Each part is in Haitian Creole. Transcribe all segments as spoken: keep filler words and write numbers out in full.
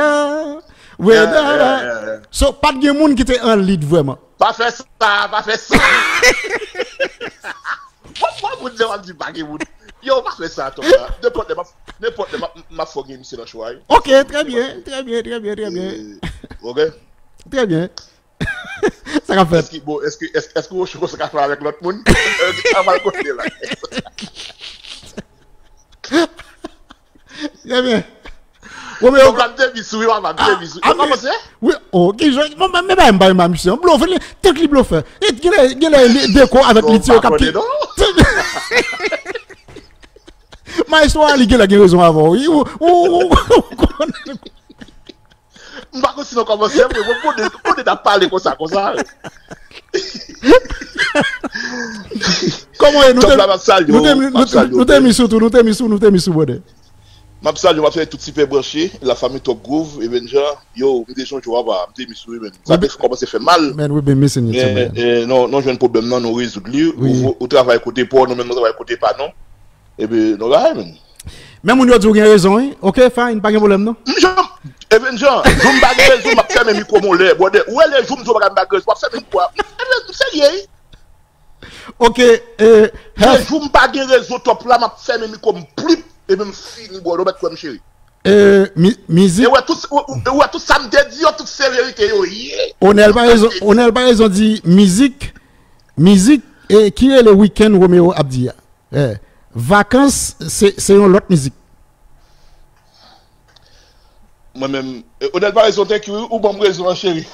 dada, we dada. So, pa t gen moun ki te an lead vrèman. Pa fè sa, pa fè sa. Wap wè moun nan w ap di pa gen moun. Yo, pa fè sa, Tom la. Nenpòt lè, m ap, nenpòt lè, m ap, m ap fè w gen misye nan chwa wi. Ok, trè byen, trè byen, trè byen, trè byen. Ok. Trè byen. Sa k ap fèt? Èske, bon, èske, èske, èske Rocho konsa ka fè avèk lòt moun? Sa pral kote la. Trè byen. Romeo. Donk la, m te misou wi, papa, m te misou. Ou kòmanse? Wi, oh, ki jan, mwen, mwen, mwen, mwen, mwen, misye, blofè, li, tèt li blofè. E genlè, genlè, li dekò avèk li, ti yo k ap ki. Maestro Ali genlè gen rezon avè w, wi. Ou, ou, ou, ou, ou konnen. M pa konn si nou kòmanse, men mwen konnen, konnen n ap pale konsa, konsa. Kòman e? Nou te, nou te, nou te, nou te misou tou, nou te misou, nou te misou, brother. M ap salye, m ap salye tout Sipè Branche, la famille Top Groove, Evenja. Yo, m te sonje w apa, m te misou wi, men. Sa te kòmanse fè mal. Men, wi, men, men, men, men, non, nou jwenn pwoblèm nan, nou rezoud li. Ou, ou travay kote pa w, nou menm nou travay kote pa nou. Epi, nou rayi, men. Men moun yo di w gen rezon, wi. Ok, fine, pa gen pwoblèm, non. M jan, Evenja, jou m pa gen rezon, m ap fèmen mikwo m yon lè, brother. Ou wè le jou m di w pa gen rezon, m ap fèmen mikwo a. M serye, wi. Ok, eh, le jou m pa gen rezon, Top la, m ap fèmen mikwo m plip, epi m fini, brother, ou mèt kwè m, cheri. Eh, mi-, mizik. E wè tout, ou, ou, ou wè tout sa m te di yo, tout se verite yo ye. Onèl Paraison, Onèl Paraison di mizik, mizik, e ki rele weekend Romeo ap di a. Eh, vakans, se, se yon lòt mizik. Mwen menm, eh, Onèl Paraison, thank you, ou ban m rezon an, cheri.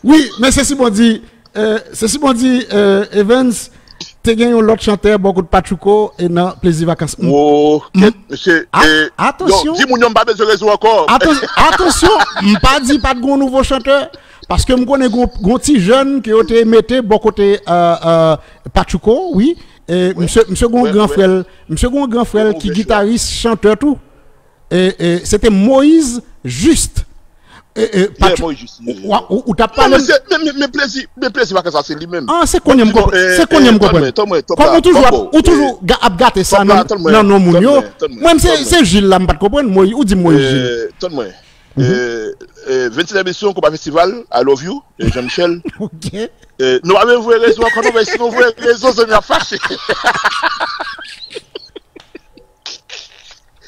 Wi, men se si bon di, eh, se si bon di, eh, Evans, te gen yon lòt chantè bò kot Patchouko e nan Plezi Vakans. Wo, kèt, mesye, eh, atansyon. Di moun yo m pa bezwen rezon ankò. Atansyon, m pa di pa t gen yon nouvo chantè, paske m konnen gon, gon ti jèn ke yo te mete bò kote, eh, eh, Patchouko, wi. E misye, misye gon gran frè l, misye gon gran frè l ki gitaris, chantè tou. E, e, se te Moïse Juste. E, e, Patchou-, ou, ou, ou t ap pale. Men, men, men, men Plezi, men Plezi Vakans sa, se li menm. Ah, se kounye m konprann. Se kounye m konprann. Kòm ou toujou ap, ou toujou ga-, ap gate sa nan, nan non moun yo. Mwen, se, se Gilles la, m pa t konprann. Moïse, ou di Moïse Gilles. Tann mwen. Eh, eh, vennsenk edisyon Konpa Festival, I love you, eh, Jean Michel. Ok. Eh, nou pa bezwen voye rezon ankò, non, men si nou voye rezon, zanmi ap fache.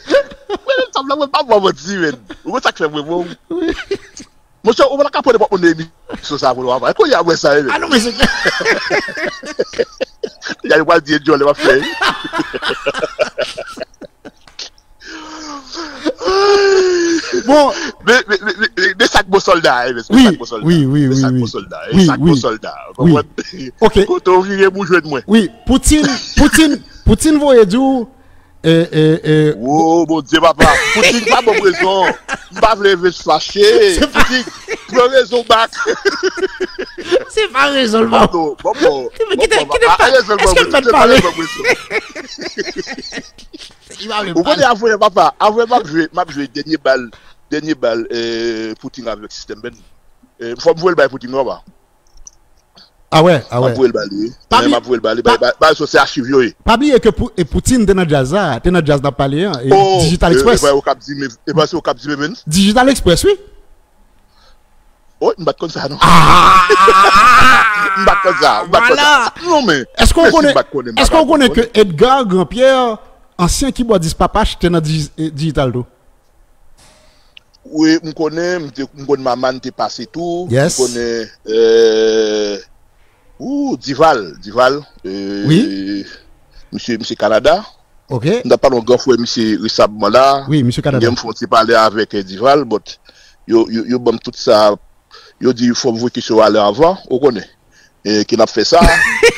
Mwen menm, sa m la, mwen pa ba w manti, men. Ou konn sa k fè mwen, bon. Monchè, ou pa ka pran nenpòt moun nan emisyon sa pou nou, apa. Kounye a, mwen sa, men. Ah, non, men se. Kounye a, yo pral di enjoy, lè m ap fè. sòlda, e, men se wi, sak bon sòlda. Wi, wi, wi, wi. Wi, sak bon sòlda. Konprann? Ok. Kote w vire pou jwenn mwen. Wi, Poutine, Poutine, Poutine voye di w, e, e, e, wo, Bondye, papa. Poutine pa ban m rezon. M pa vle vin fache. Poutine, pran rezon bak. Se pa rezon l ban. Bon, bon, bon. Kite, kite, kite, èske m mèt pale? Ou konnen avwe, papa, avwe m ap jwe, m ap jwe dènye bal, dènye bal, eh, Poutine avèk sistèm band. Eh, fò m voye l bay Poutine, non, papa. Ah wè, ah wè. M ap voye l ba li, wi. M ap voye l ba li, bay, bay, bay, sa se achiv yo ye. Pa bliye ke Pou-, e Poutine te nan djaz la, te nan djaz n ap pale an, e Digital Express. E pa yo k ap di, men, e pa se yo k ap di, men, men. Digital Express, wi. Oh, m pa t konn sa, non. Ah! M pa t konn sa, m pa t konn sa. Non, men, èske w konnen, èske w konnen ke Edgar Grandpierre, ansyen kibòdis Papach, te nan Digi-, eh, Digital tou? Wi, m konnen, m te, m konn Maman te pase tou. Yes. M konnen, eh, ou, Dival, Dival, eh, wi. Misye, misye Kanada. Ok. M t ap pale yon gran frè misye resabman la. Wi, misye Kanada. M gen m fè yon ti pale avèk, eh, Dival, but yo, yo, yo ban m tout sa. Yo di fò m voye kesyon yo ale avan, ou konnen. Eh, ki n ap fè sa.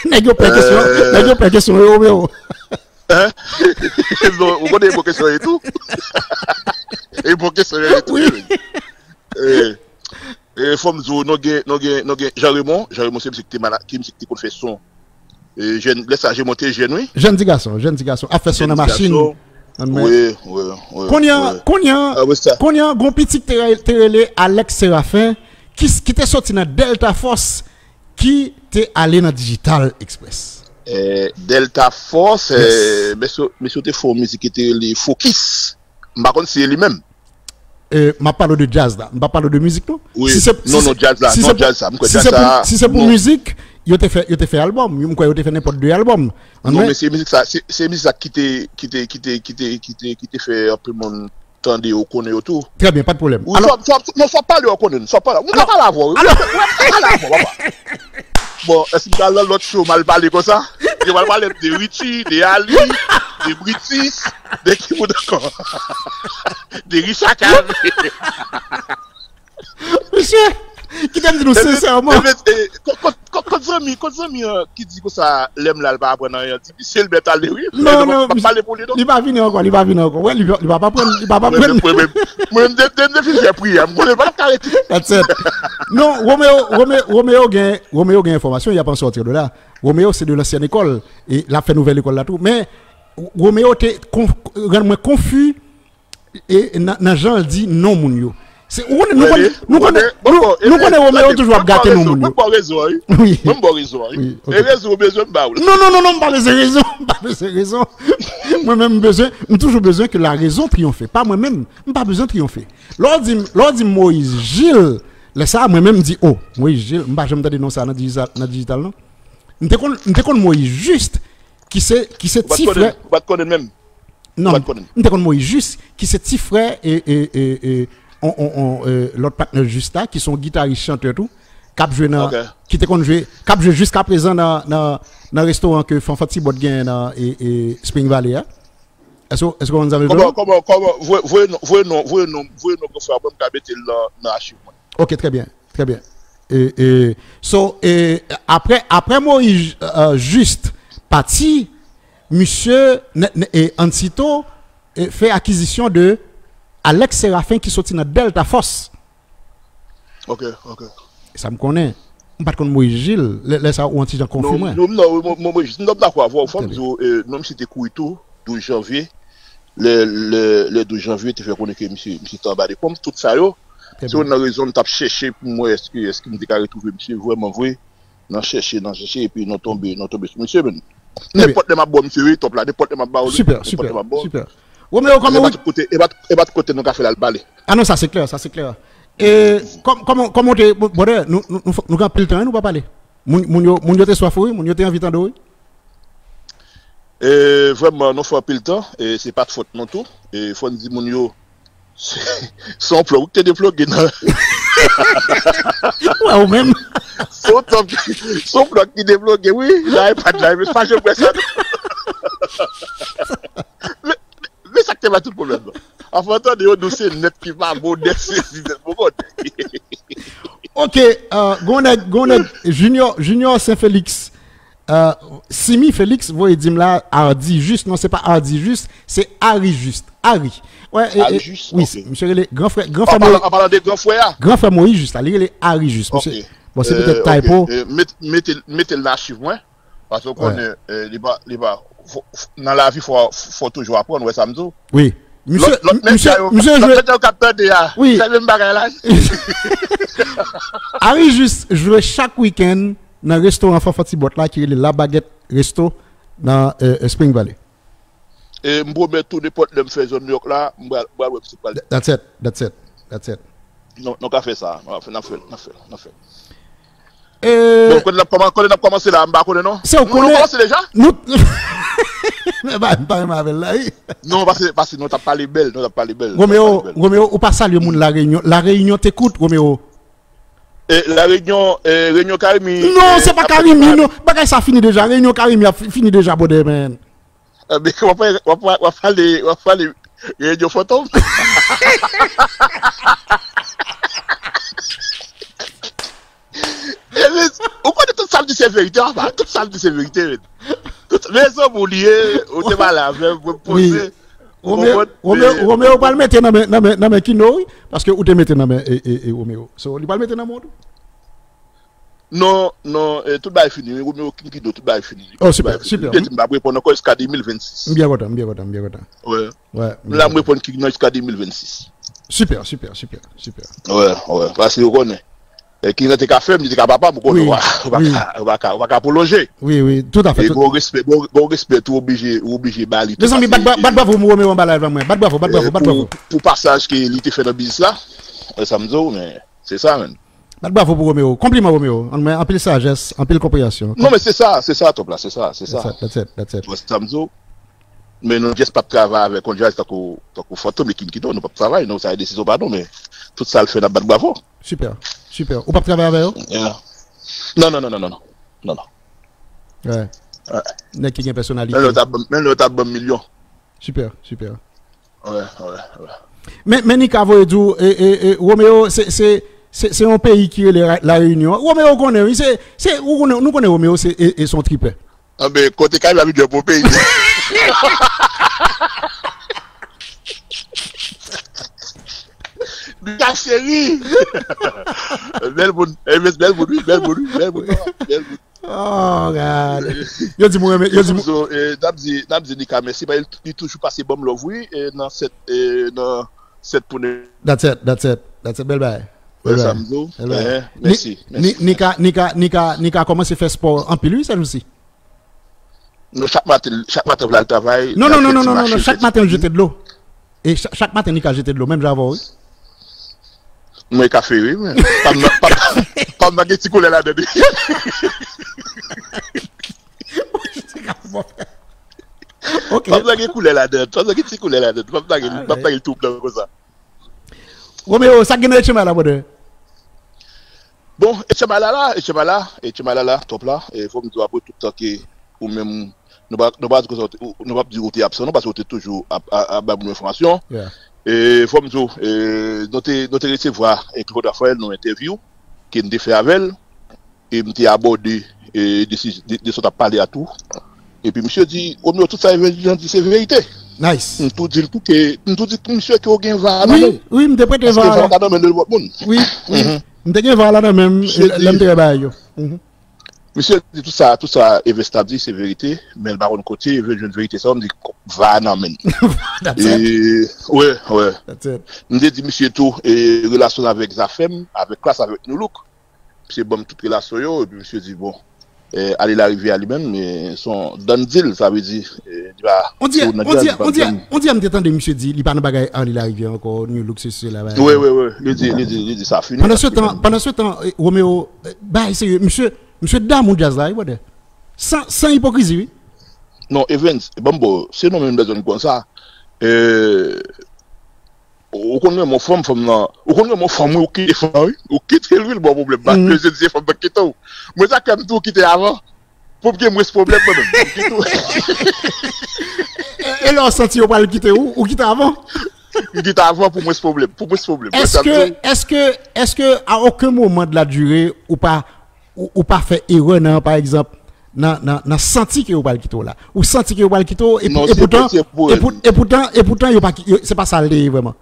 Nèg yo pè kesyon, eh, nèg yo pè kesyon yo, Romeo. Hein? Non, ou konnen e bon kesyon yo ye tou. E bon kesyon yo ye tou, wi. Eh, eh, fò m di w, nou gen, nou gen, nou gen Jean Raymond. Jean Raymond se misye ki te mala-, ki misye ki te konn fè son. Eh, jèn, lè sa Jean Raymond te jèn, wi. Jèn ti gason, jèn ti gason. Ap fè son nan machin. Wi, wi, wi. Kounye a, kounye a, kounye a, gon pitit te, te rele Alex Serafin, ki, ki te soti nan Delta Force, ki te ale nan Digital Express. Eh, Delta Force, eh, mesye, mesye te fè yon mizik ki te rele Fokis. M pa konn si se li menm. Eh, m ap pale w de djaz la. M pa pale w de mizik, non. Wi. Si se, non, non, djaz la, non, djaz sa. M kwè djaz sa, si se pou mizik, yo te fè, yo te fè albòm. M kwè yo te fè nenpòt de albòm. Non, men se mizik sa, se, se mizik sa ki te, ki te, ki te, ki te, ki te, ki te fè anpil moun tande yo, konnen yo tou. Trè byen, pa de pwoblèm. Wi, alò, swa, swa, non, swa pale yo konnen, swa pale. Mwen ka pale avè w, wi. Alò, mwen ka pale avè w, papa. Bon, èske m pral nan lòt show, m al pale konsa? Yo pral pale de Richie, de Ali, de Britis, de ki moun ankò? De Richard Cavé. Mesye, kite m di nou sensèman. Kot, kot, kot, kot zanmi, kot zanmi an ki di konsa, lè m la, l pa aprann anyen, di misye l mèt ale, wi. Non, non, m ap pale pou li, non. Li pa vini ankò, li pa vini ankò. Wè, li, li p ap aprann, li p ap aprann. Mwen menm, mwen menm, mwen menm, de, de, de fin fè priyè, m konnen l pa t ap ka rete. That's it. Non, Romeo, Romeo, Romeo gen, Romeo gen enfòmasyon, y a pas sortir de là. Romeo se de l'ancienne école, e l ap fè nouvèl lekòl la tou. Men, Romeo te konf-, rann mwen konfi e nan, nan jan l di non moun yo. Se, ou konnen, nou konnen, nou konnen, nou, nou konnen Romeo toujou ap gate non moun yo. Mwen ba w rezon an, wi. Wi, ok. E rezon ou bezwen m ba w la. Non, non, non, non, m pa bezwen rezon, m pa bezwen rezon. Mwen menm, m bezwen, m toujou bezwen ke la raison triomphe. Pa mwen menm, m pa bezwen triyonfe. Lè w di m, lè w di m Moïse Gilles, lè sa a, mwen menm, m di, oh, Moïse Gilles, m pa janm tande non sa a nan dijital, nan dijital, non. M te konn, m te konn Moïse Juste, ki se, ki se ti frè. Ou pa t konnen l menm? Non, m te konn Moïse Juste, ki se ti frè e, e, e, e, on, on, on, e, lòt patnè Juste la, ki se yon gitaris chantè tou, k ap jwe nan, ki te konn jwe, k ap jwe jiskaprezan nan, nan, nan restoran ke Fanfan Tibòt genyen nan, e, e, Spring Valley a. Èske, èske w konn sa m vle di w? Kòman, kòman, kòman, voye, voye non, voye non, voye non, voye non gran frè a ban m, m ka mete l nan, nan achiv mwen. Ok, trè byen, trè byen. E, e, so, e, apre, apre Moïse, euh, Juste pati, misye, nè, nè, e, Ansito, e, fè akizisyon de Alex Séraphin ki soti nan Delta Force. Ok, ok. Sa m konnen. M pa t konn Moïse Gilles. Lè, lè sa a, ou yon ti jan konfi mwen. Non, non, non, Mo-, Mo-, Moïse, m dakò avè w. Fò m di w, e, non, misye te kouri tou, douz janvye. Lè, lè, lè douz janvye te fè konnen ke misye, misye te anba de ponp, tout sa yo. Se youn nan rezon m t ap chèche pou m wè èske, èske m te ka retwouve misye vrèman vre. Nan chèche, nan chèche, epi nou tonbe, nou tonbe sou misye, men. Nenpòt lè m ap ba w misye, wi, top la, nenpòt lè m ap ba w li, nenpòt lè m ap ba w li. Super, super. Romeo, kòman, e pa tout kote, e pa, e pa tout kote nou ka fè l al pale. Ah non, sa se klè, sa se klè. E kòm-, kòman, kòman w te, brother, nou, nou, nou, nou gen anpil tan, wi, nou pa pale. Moun, moun yo, moun yo te swaf ou, wi, moun yo te anvi tande w, wi. E, vrèman, nou fè anpil tan, e se pa t fòt nou tou. E fò n di moun yo, se, se yon plòg ou ki te deploge nan. Wè, ou menm. Se yon plòg, se yon plòg ki deploge, wi. Nan iPad la, men pa janm wè sa, non. Men, men sa k te bay tout pwoblèm nan. Anfen, tande yo di w se nèt ki pa bon, nèt sezi, nèt bon kote. Ok, euh, gon nèg, gon nèg, Junior, Junior Saint Félix, euh, Simi Félix voye di m la, Ardi Jis, non, se pa Ardi Jis, se Ari Jis, Ari. Wè, e, Ari e, Jis, wi, ok. Misye rele gran frè, gran frè An palan, Moyiz, an palan de gran frè a. Gran frè Moyiz Jis la, li rele Ari Jis. Misye, Ok. bon, se Euh, petèt ok. typo. Euh, met, mete, mete l nan achiv mwen. Paske w Wè. konnen, euh, li pa, li pa, fò, fò, nan lavi, fò, fò toujou aprann, wè sa m di w. Wi. Misye, Lòt, lòt medya misye, yo, misye lòt jwe, medya yo k ap tande a, wi. se menm bagay la. Ari Jis jwe chak wikenn nan restoran Fanfan Tibòt la ki rele La Baguette Resto nan, euh, euh, Spring Valley. E m pwomèt tou, nenpòt lè m fè zòn Nouyòk la, m pral, m pral wè m si m pral. That's it, that's it, that's it. Non, nou ka fè sa. N ap fè, n ap fè, n ap fè, n ap fè. E Bon, kote n ap kòman-, kote n ap kòmanse la, m pa konnen non. Se ou Nou, nou konnen. kòmanse deja? Nou, men ba, m pa renmen avè l la, wi. Non, paske, paske nou t ap pale bèl, nou t ap pale bèl, nou t ap Romeo, pale bèl. Romeo, ou pa salye moun La Reyinyon. La Reyinyon te kout, Romeo. E, La Reyinyon, e, Reyinyon Karimi, Non, e, se pa ap fè Karimi, mal. non. Bagay sa fini deja. Reyinyon Karimi ap fi-, fini deja, brother, man. Ebyen, w ap, w ap, w ap pale, w ap pale Reyinyon Fantom. Ebyen, ou konnen tout sa m di se verite, apa. Tout sa m di se verite, men. Tout, mezanmi, ou li ye, ou te pale avè m, mwen Wi. poze. Ou Romeo, konprann? Romeo, Men, Romeo pral mete nan men, nan men, nan men Kino, wi. Paske ou te mete nan men, e, e, e Romeo. So, li pral mete nan men w tou. Non, non, eh, tout bagay fini. Wi, Romeo Kinkido, tout bagay fini. Oh, Tout super, bagay fini. super. Li te di m pa reponn ankò jiska de mil vennsis. M byen kontan, m byen kontan, m byen kontan. Wè. Wè, m M byen la, m kontan. reponn King nan jiska de mil vennsis. Super, super, super, super. Wè, wè. Paske ou konnen. Eh, King nan te ka fè m, li te ka papa m, ou konnen, Wi, ou pa, ou pa wi. ka, ou pa ka, ou pa ka pwolonje. Wi, wi, tout à fait, E tout bon respè, bon, bon respè, tou oblije, ou oblije ba li tou Mezanmi, bat, pase, bat, bat e, bravo pou Romeo anba live la, mwen. Bat bravo, bat e, bravo, bat pou, bravo. pou pasaj ke li te fè nan biznis la. E sa m di w, men se sa, menn. Bat bravo pou Romeo. Konpliman, Romeo. An, mwen, anpil sajès, anpil konpreyansyon. Non, men se sa, se sa, top la, se sa, se sa. That's it, that's it, that's it. Wè, sa m di w. Men nou just p ap travay avèk yon djaz tankou, tankou Fantom e King Kino, nou p ap travay, non, sa e desizyon pa nou, men tout sa l fè, n ap bat bravo. Super, super. Ou p ap travay avè yo? Yeah. Non, non, non, non, non, non. Non, non. Wè. Wè. Nèg ki gen pèsonalite. Men lè yo t ap ban m, men lè yo t ap ban m milyon. Super, super. Wè, wè, wè. Men, men Nika voye di w, e, e, e, Romeo, se, se, se, se yon peyi ki rele Ra-, La Reyinyon. Romeo konnen, wi, se, se, ou konnen, nou konnen Romeo, se, e, e, se yon tripè. Anben, kote kay la vin jwe pou peyi. Nika cheri. Bèl moun, eh, bèl moun, wi, bèl moun, wi, bèl moun, bèl moun. Oh, God. Yo di mwen, yo di mwen. So, eh, n ap di, n ap di Nika mèsi, paske li, li toujou pase ban m love, wi, eh, nan sèt, eh, nan sèt pou ne. That's it, that's it, that's it, bèl bagay. Bèl Wè, sa bagay. m di w. Bèl bagay. Eh, Ni-, mèsi, ni-, mèsi. Nika, Nika, Nika, Nika kòmanse fè spò anpil, wi, sèjousi. Non, chak maten, chak maten pou l al travay, Non, l non, al non, fè non, ti non, non, non, mache, chak fè ti maten l jete dlo. E cha-, chak maten li ka jete dlo, menm jan avè w, wi. Mwen ka fè, wi, men. Pa m nan, pa m, pa m nan gen ti koulè ladan l, wi. Ok. Pa m nan gen koulè ladan l, pa m nan gen ti koulè ladan l, pa m nan gen, pa m nan gen tou blan konsa. Romeo, sa k gen nan H M I la, brother? Bon, H M I la la, H M I la, H M I la la, top la. E fò m di w apre tout tan ke ou menm, nou pa, nou pa di konsa, ou te, ou, nou p ap di ou te absan, non, paske ou te toujou ap, ap, ap bay moun enfòmasyon. Yeah. E fò m di w, e, nou te, nou te resevwa, e, Claude Raphael, nou entèvyou, ke n te fè avè l, e m te abòde, e, de, de, de sa w t ap pale a tou. Epi misye di, Romeo, tout sa Evangeline di se verite. Nice. M tou di l tou ke, m tou di misye ke w gen va nan men w. Wi, wi, m te prete va la. Paske va w ta nan men de lòt moun. Wi, wi. Mhm. M te gen va la nan men m, Misye lè m di, te fè bagay yo. Mhm. Misye di tout sa, tout sa Evens t ap di se verite, men l pa konn kote Evens jwenn verite sa yo, m di va nan men l. That's it. E, wè, wè. That's it. M te di misye tou, e, relasyon l avèk Zafèm, avèk Klass, avèk Nu Look. Misye ban m tout relasyon yo, epi misye di, bon, eh, Ale Larivyè a li menm, eh, se yon done deal, sa vle di, eh, li pa On dirait, tou nan on djaz, dirait, li pa on dirait, janm on dirait m te tande misye di, li pa nan bagay Ale Larivyè ankò, Nu Look, sesi, sela, bagay Wi, sa. wi, wi, li di, li di, li di sa fini, Pandan sa se fini. tan, pandan se tan, eh, Romeo, eh, bagay serye, misye, misye damou djaz la, wi, brother. San, san ipokrizi, wi. Non, Evens, ban m ba w, se nou menm bezwen konsa. Eh, Ou konn renmen yon fanm, fanm nan. Ou konn renmen yon fanm, wi, ou kite fanm nan, wi. Ou kite l, wi, l ba w pwoblèm. Paske Mhm. se di se fanm nan ki kite w. Mwen, sa k fè m tou kite avan. Pou m gen mwens pwoblèm, mwen menm. M kite w. E, e lè w santi yo pral kite w, ou kite avan? Li di t avan pou mwens pwoblèm. Pou mwens pwoblèm. Wè sa m di w? Èske, èske, èske a okenn moman de la durée ou pa, ou, ou pa fè erè nan, pa egzanp, nan, nan, nan santi ke yo pral kite w la? Ou santi ke yo pral kite w, epi, epoutan, epoutan, epoutan, yo pa, yo, se pa sa l te ye vrèman.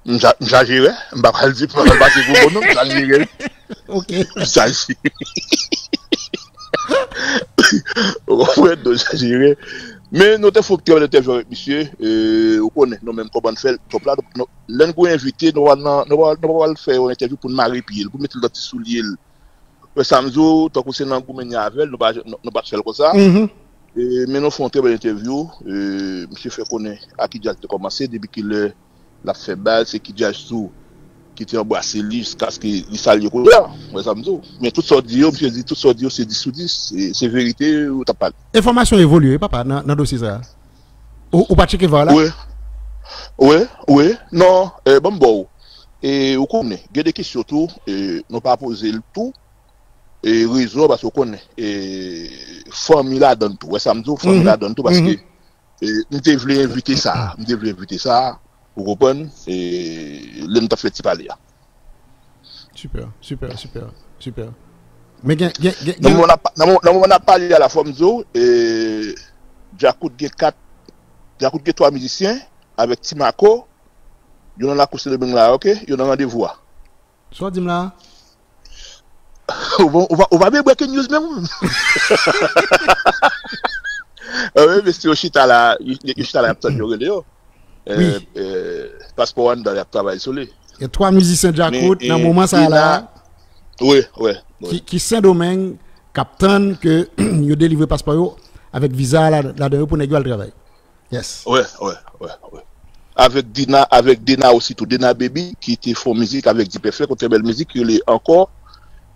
M ja, m ja jere, m pa pral di, m pa pral pase pou bon non, m ja jere. Ok. M ja jere. Ou konprann, nou ja jere. Men nou te fè yon trè bèl entèvyou avèk misye, e, ou konnen, nou menm kòman n fè l, top la, nou, lè n gen yon envite, nou pa nan, nou pa, nou pa pral fè yon entèvyou pou n mare pye l, pou n mete l nan ti soulye l. Wè sa m di w, tankou se nan goumen avè l, nou pa, nou, nou pa t fè l konsa. E, men nou fè yon trè bèl entèvyou. E, misye fè konnen a ki djaz te kòmanse, depi ki lè l ap fè bal, se ki djaz tou ki te anbrase li jiskaske li sa l ye kounye a. Wè sa m di w. Men tout sa w di yo, misye di tout sa w di yo se dis sou dis. Se, se verite ou t ap pale. Enfòmasyon evolye, wi, papa, nan, nan dosye sa a. Ou, ou pa tcheke va w la? Wi. Wi, wi. Non, e, ban m ba w. E, ou konnen, gen de kesyon tou, e, nou pa poze l tou. E, rezon an, paske ou konnen, e, fanmi ladan l tou. Wè sa m di w, fanmi ladan l tou, paske, e, m te vle envite sa, m te vle envite sa, ou konprann, e, lè n t ap fè ti pale a. Super, super, super, super. Men gen, gen, gen, nan moman n ap, nan moman, nan moman n ap pale a la, fò m di w, e, Djakout gen kat, Djakout gen twa mizisyen, avèk Ti Mako, yo nan lakou Sendomeng la, ok? Yo nan randevou a. Sa w di m la? Ou pa, ou pa, ou pa vle breaking news menm? Wi, mesye yo chita la, yo, yo chita la, y ap tann yo rele yo. Wi. E, e, paspò anndan, y ap travay sou li. Gen twa mizisyen djakout nan moman sa a la. Wi, wi, wi. Ki, ki Sendomeng, k ap tann ke yo delivre paspò yo avèk viza la, ladan yo pou nèg yo al travay. Yes. Wi, wi, wi, wi. Avèk Dena, avèk Dena osi tou. Dena Baby, ki te fè yon mizik avèk Dipèfèk, yon trè bèl mizik, ki rele Ankò.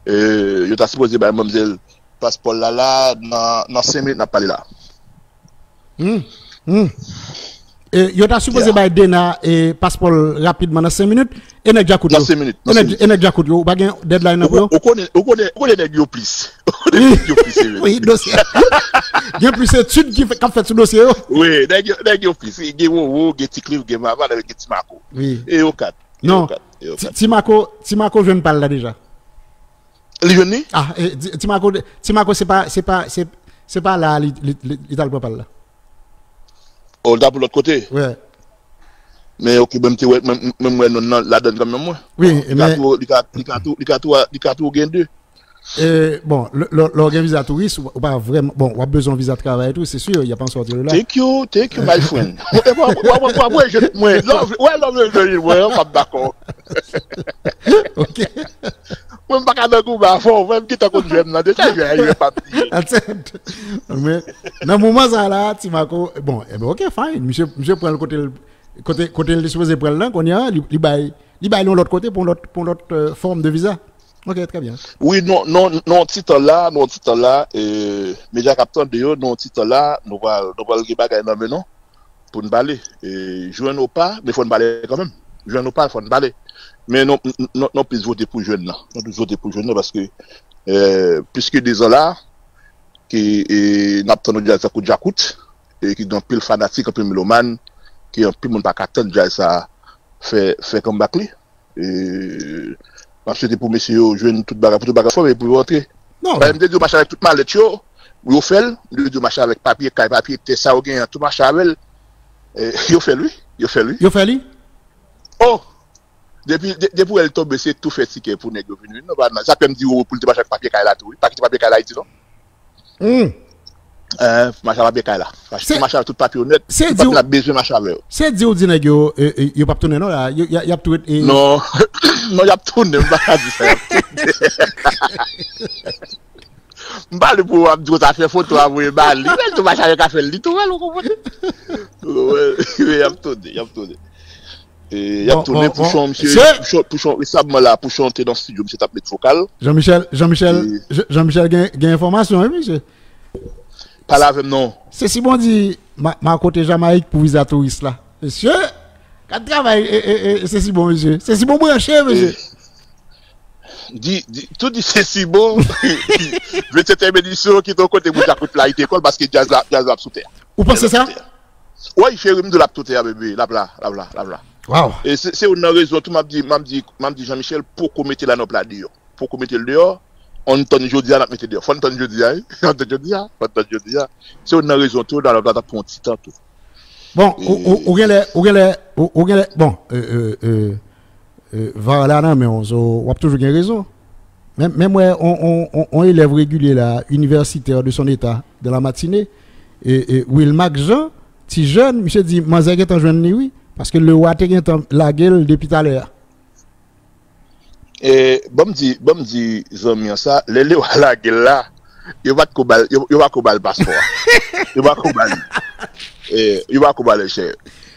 E, yo ta sipoze bay manmzèl paspò l la, la, nan, nan senk minit n ap pale la. Hmm, hmm. E, yo ta sipoze bay Dena, e, paspò l rapidman nan senk minit. E nèg djakout yo? Nan senk minit. E nèg djakout yo, ou pa gen deadline nan pou yo? Ou konnen, ou konnen, ou konnen nèg yo plis. Ou konnen nèg yo plis, se vre. Wi, dosye. Gen plis etid ki fè, k ap fèt sou dosye yo. Wi, nèg yo, nèg yo plis. Gen Wowo, gen Ti Cliff, gen Mama, gen Ti Mako. Wi. E yo kat. Non. Ti, Ti Mako, Ti Mako jwenn pa l la deja. Li jwenn li? Ah, e, Ti, Ti Mako, Ti Mako se pa, se pa, se, se pa la li, li, li, li t al pran pa l la. Oh, l ta pou lòt kote? Wi. Men ok, mwen m te wè, mwen, mwen m wè non nan ladann kanmenm mwen. Wi, li ka tou, li ka, li ka tou, li ka tou, li ka tou gen de. E, bon, lè, lè, lè w gen viza touris, ou, ou pa vrèman, bon, w ap bezwen yon viza travay tou, se si, y ap an sòti de la. Thank you, thank you, my friend. Mwen, mwen, mwen, mwen, mwen, mwen, love, wè, love, love, mwen, m ap dakò. Ok. Mwen, m pa ka nan goumen avè w, mwen, m gentan konn jwèm nan deja, jwè a, jwè pa m di. Attends. Men, nan moman sa la, Ti Mako, bon, e ben, ok, fine. Misye, misye pran l kote l, kote, kote l te sipoze pran l lan, kounye a, li, li bay, li bay l yon lòt kote pou yon lòt, pou yon lòt, euh, fòm de viza. Ok, trè byen. Wi, non, non, non, ti tan la, non, ti tan la, e, medya k ap tande yo, non, ti tan la, nou pral, nou pral gen bagay nan men nou pou n pale. E, jwenn ou pa, men fò n pale kanmenm. Jwenn ou pa, fò n pale. Men non, n-, n-, non, non plis vote pou jwenn nan. Non plis vote pou jwenn nan paske, e, plis ke de zan la, ke, e, n ap tann yon djaz tankou Djakout, e ki gen anpil fanatik, anpil melomàn, ke anpil moun pa ka tann djaz sa fè, fè comeback li. E, m ap swete pou mesye yo jwenn tout bagay, pou tout bagay fòme, pou yo rantre. Non. Paske m te di yo mache avèk tout malèt yo, yo fè l. M te di yo mache avèk papye kay, papye tè, sa yo genyen an, tou mache avè l. E, yo fè l, wi. Yo fè l, wi. Yo fè li? Oh! Depi, de-, depi w wè l tonbe, se tou fè tikè pou nèg yo vin, wi. Non, pa nan, sa fè m di yo pou l te mache avèk papye kay la tou, wi. Pa kite papye kay la Ayiti, non. Hmm. Eh, mache avèk papye kay la. Mache, mache avèk tout papye yo nèt. Tout papye n ap bezwen mache avè yo. Se di w di nèg yo, e, e, yo p ap tounen non la. Yo, y a, y ap tou ret, e. Non. Non, y ap tounen, m pa ka di sa, y ap tounen. M pa li pou w ap di w ta fè foto a voye ba li. Lè l tou mache avèk afè l, li tou wè l, ou konprann? Ou konprann? Y ap tounen, y ap tounen. E, y ap tounen Pouchon, misye, Pouchon, Pouchon, resabman la, Pouchon te nan estidyo, misye t ap met vokal. Jean-Michel, Jean-Michel, Jean-Michel gen, gen enfòmasyon, wi, misye. Pale avè m non. Se si bon di, ma, ma kote Jamayik pou viza touris la. Mesye, gad travay, e, e, e, se si bon, mesye. Se si bon branche, mesye. Di, di, tou di se si bon. Vle se tèmedisyon ki te yon kote pou Djakout la, li te kòl paske djaz la, djaz la ap sou tè. Ou panse sa? Wi, cheri, m di w l ap tou tè a, bebe. L ap la, l ap la, l ap la. Wow. E se se youn nan rezon tou m ap di, m ap di, m ap di Jean Michel poko mete Lanòp la deyò. Poko mete l deyò. Ann tann jodi a, n ap mete deyò. Fò n tann jodi a, wi. Ann tann jodi a, fò n tann jodi a. Se youn nan rezon tou, Lanòp la t ap pran yon ti tan tou. Bon, ou, ou, ou genlè, ou genlè, ou, ou genlè, bon, euh, euh, euh, euh, var la nan men w, so, w ap toujou gen rezon. Men, men m wè on, on, on, on elèv regilye la, universitaire de son état, de la matinée, e, e Wilmax Jean, ti jèn, misye di, manzè gentan jwenn li, wi, paske Lewa te gentan lage l depi talè a. E, ban m di, ban m di zanmi an sa, lè Lewa lage l la, yo pa t ko ba l, yo, yo pa ko ba l paspò a. Yo pa ko ba l. E, yo pa ko ba l chè.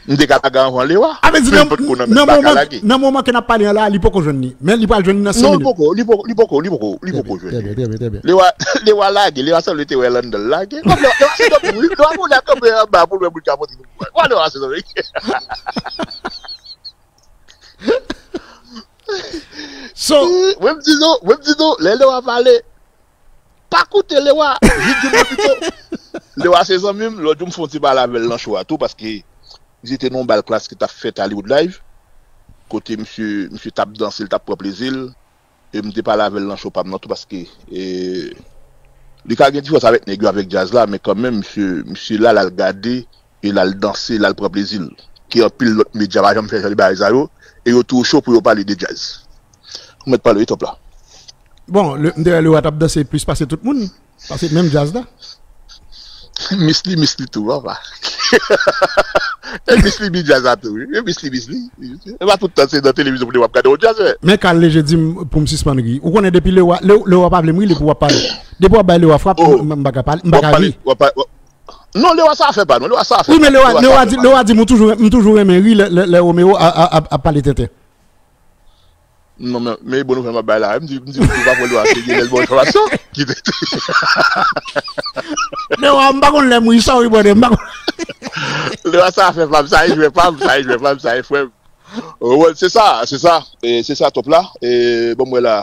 M te ka lage anvan Lewa. A vle di, men nan, m potko nan nan men, m pa ka moman, lage. Nan moman ke n ap pale an la, li poko jwenn li. Men li pral jwenn li nan senk minit. Non, li poko, li poko, li poko, li poko, li poko jwenn li. Trè byen, trè byen, trè byen. Lewa, Lewa lage, Lewa sanble te wè London lage. Kòm Lewa, Lewa se dòmi, wi. Lewa konnen kanpe anba pou l wè moun ka monte sou pouvwa. Wè Lewa se dòmi. So, mwen m di nou, mwen m di nou, lè Lewa pale, pa koute Lewa, jis di l pito. Lewa se zanmi m, lòt jou m fè yon ti pale avè l nan show a tou, paske li te nan yon bal klas ki t ap fèt Hollywood Live, kote misye, misye t ap danse, l t ap pran plezi l, e m te pale avè l nan show pa m nan tou, paske, e, li ka gen diferans avèk nèg yo, avèk djaz la, men kanmenm, misye, misye la, l al gade, e l al danse, l al pran plezi l. Ke anpil lòt medya pa janm fè jan de bagay sa yo, e yo tou cho pou yo pale de djaz. Ou mèt pale, wi, Top la. Bon, le, m te wè Lewa t ap danse plis pase tout moun, pase menm djaz la. Miss li, miss li tou, papa. E miss li, miss djaz la tou, wi. E miss li, miss li. E pa tout tan se nan televizyon pou w ap gade yon djaz, wè. Men Carl Léger di m pou m sispann ri. Ou konnen depi Lewa, Le, Lewa pa vle m ri, li pou w ap pale. Depi w ap bay Lewa frap, m, m pa ka pale, m pa ka ri. W ap pale, w ap pale, w ap pale, w ap pale. Non, Lewa sa fè pa, non, Lewa sa fè. Wi, men Lewa, Lewa di, Lewa di m ou toujou, m toujou renmen ri lè, lè, lè Romeo a, a, a, ap pale tenten. Non, men, men bon nouvèl m ap bay la. M di, m di, m di, pa pran Lewa serye, lè l ba w enfòmasyon. Kite. Lewa, m pa konn lè m ri, sorry, brother, m pa konn. Lewa sa fè pa m, sa e jwè pa m, sa e jwè pa m, sa e frè m. Wè, se sa, se sa. E, se sa, Top la. E, bon, mwen la.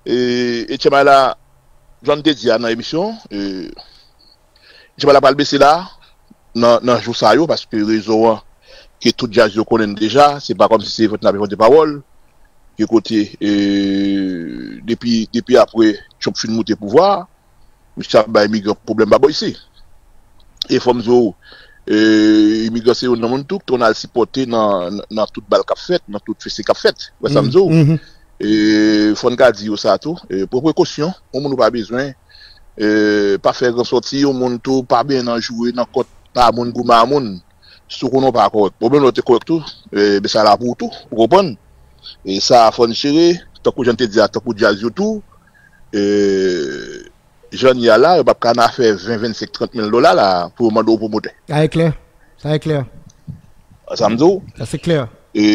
E, e Tchema la, jan m te di a nan emisyon, e, Tchema la pral bese la, nan, nan jou sa yo, paske rezon an, ke tout djaz yo konnen l deja, se pa kòmsi se vant n ap envante pawòl, ke kote, e, depi, depi apre Trump fin moute pouvwa a, misye ap bay imigran pwoblèm pa bò isi. E fò m di w, e, imigran se youn nan moun tou, ke w al sipòte nan, nan tout bal k ap fèt, nan tout feste k ap fèt. Wè sa m di w? E fò n ka di yo sa tou. E, pran prekosyon, yon moun ou pa bezwen, e, pa fè gran sòti, yon moun tou, pa benyen nan joure, nan kont, pa moun goumen a moun. Si w konnen w pa kòrèk. Bon, menm lè w te kòrèk tou, e, men sa la pou ou tou, ou konprann? E sa, fò n jere, tankou jan m te di a, tankou djaz yo tou, e, jan n ye a la, yo p ap ka nan afè ven, vennsenk, trant mil dola la, pou yo mande w pwomotè. Sa e klè. Sa e klè. Sa m di w. Sa se klè. E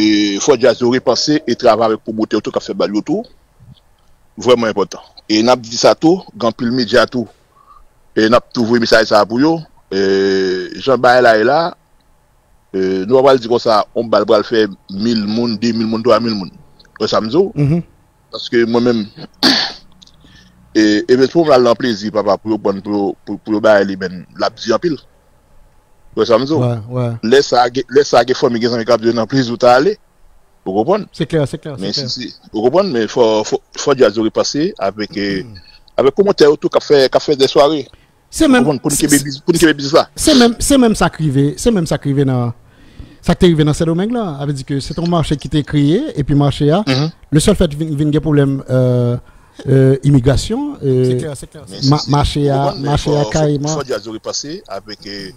fò djaz yo repanse e travay avèk pwomotè yo tou k ap fè bal yo tou. Vrèman enpòtan. E n ap di sa tou, gen anpil medya tou. E n ap tou voye mesaj sa a pou yo. E jan bagay la ye la, e, nou pa pral di konsa, yon bal pral fè mil moun, de mil moun, twa mil moun. Wè sa m di w? Paske mwen menm, e, e menm pou mwen al nan plezi, papa, pou yo pran, pou yo, pou, pou yo bay li, men l ap di anpil. Wè sa m di w? Wè, wè. Lè sa, gen- lè sa, gen fanmi, gen zanmi k ap di yo nan plezi ou ta ale. Ou konprann? Se klè, se klè, se klè. Men si, si, ou konprann, men fò, fò, fò djaz yo repanse avèk, e, avèk pwomotè yo tou k ap fè, k ap fè dè sware. Se menm, pou n kenbe biz-, pou n kenbe biznis la. Se menm, se menm sa k rive, se menm sa k rive nan, sa k te rive nan Sendomeng lan. Sa vle di ke se te yon mache ki te kreye, epi mache a, le sèl fèt vin, vin gen pwoblèm, euh, euh, imigrasyon, euh, mache a, mache a kareman. Fò djaz yo repanse avèk, euh,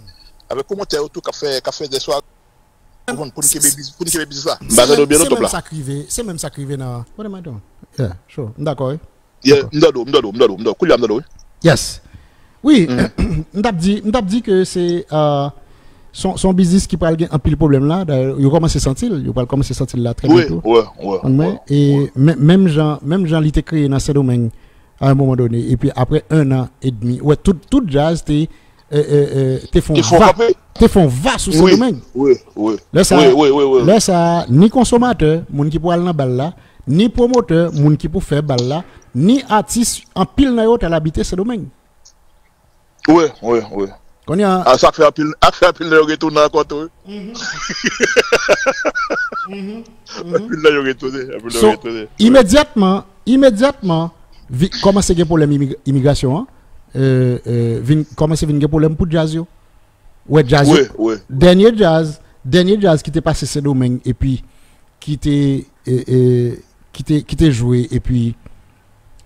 avèk pwomotè yo tou k ap fè, k ap fè dè sware. Pou n kenbe biz-, pou n kenbe biznis la. M pa tande w byen non, Top la. Se menm sa k rive, se menm sa k rive nan, what am I doing? Yeah, sure. M dakò, wi. Yeah, m tande w, m tande w, m tande w, m tande w. Koulye a m tande w, wi. Yes. Wi, m t ap di, m t ap di ke se, euh, se yon, se yon biznis ki pral gen anpil pwoblèm la. Dayè, yo kòmanse santi l, yo pral kòmanse santi l la trè byento. Wi, wi, wi. E men-, menm jan, menm jan li te kreye nan Sendomeng, a yon moman done. Epi apre en an edmi, wè, tout, tout djaz te, e, e, e, te fè yon va, te fè yon va sou Sendomeng. Wi, wi, wi. Lè sa, lè sa, ni konsomatè, moun ki pou al nan bal la, ni pwomotè, moun ki pou fè bal la, ni atis, anpil nan yo t al abite Sendomeng. Wi, wi, wi. Kounye a, a, sa k fè anpil, a k fè anpil nan yo retounen ankò tou, wi. Anpil nan yo retounen, anpil nan yo retounen. Imedyatman, imedyatman, kòmanse gen pwoblèm imigrasyon an, kòmanse vin gen pwoblèm pou djaz yo. Wè, djaz yo, dènye djaz, dènye djaz ki te pase Sendomeng epi ki te, ki te, ki te jwe epi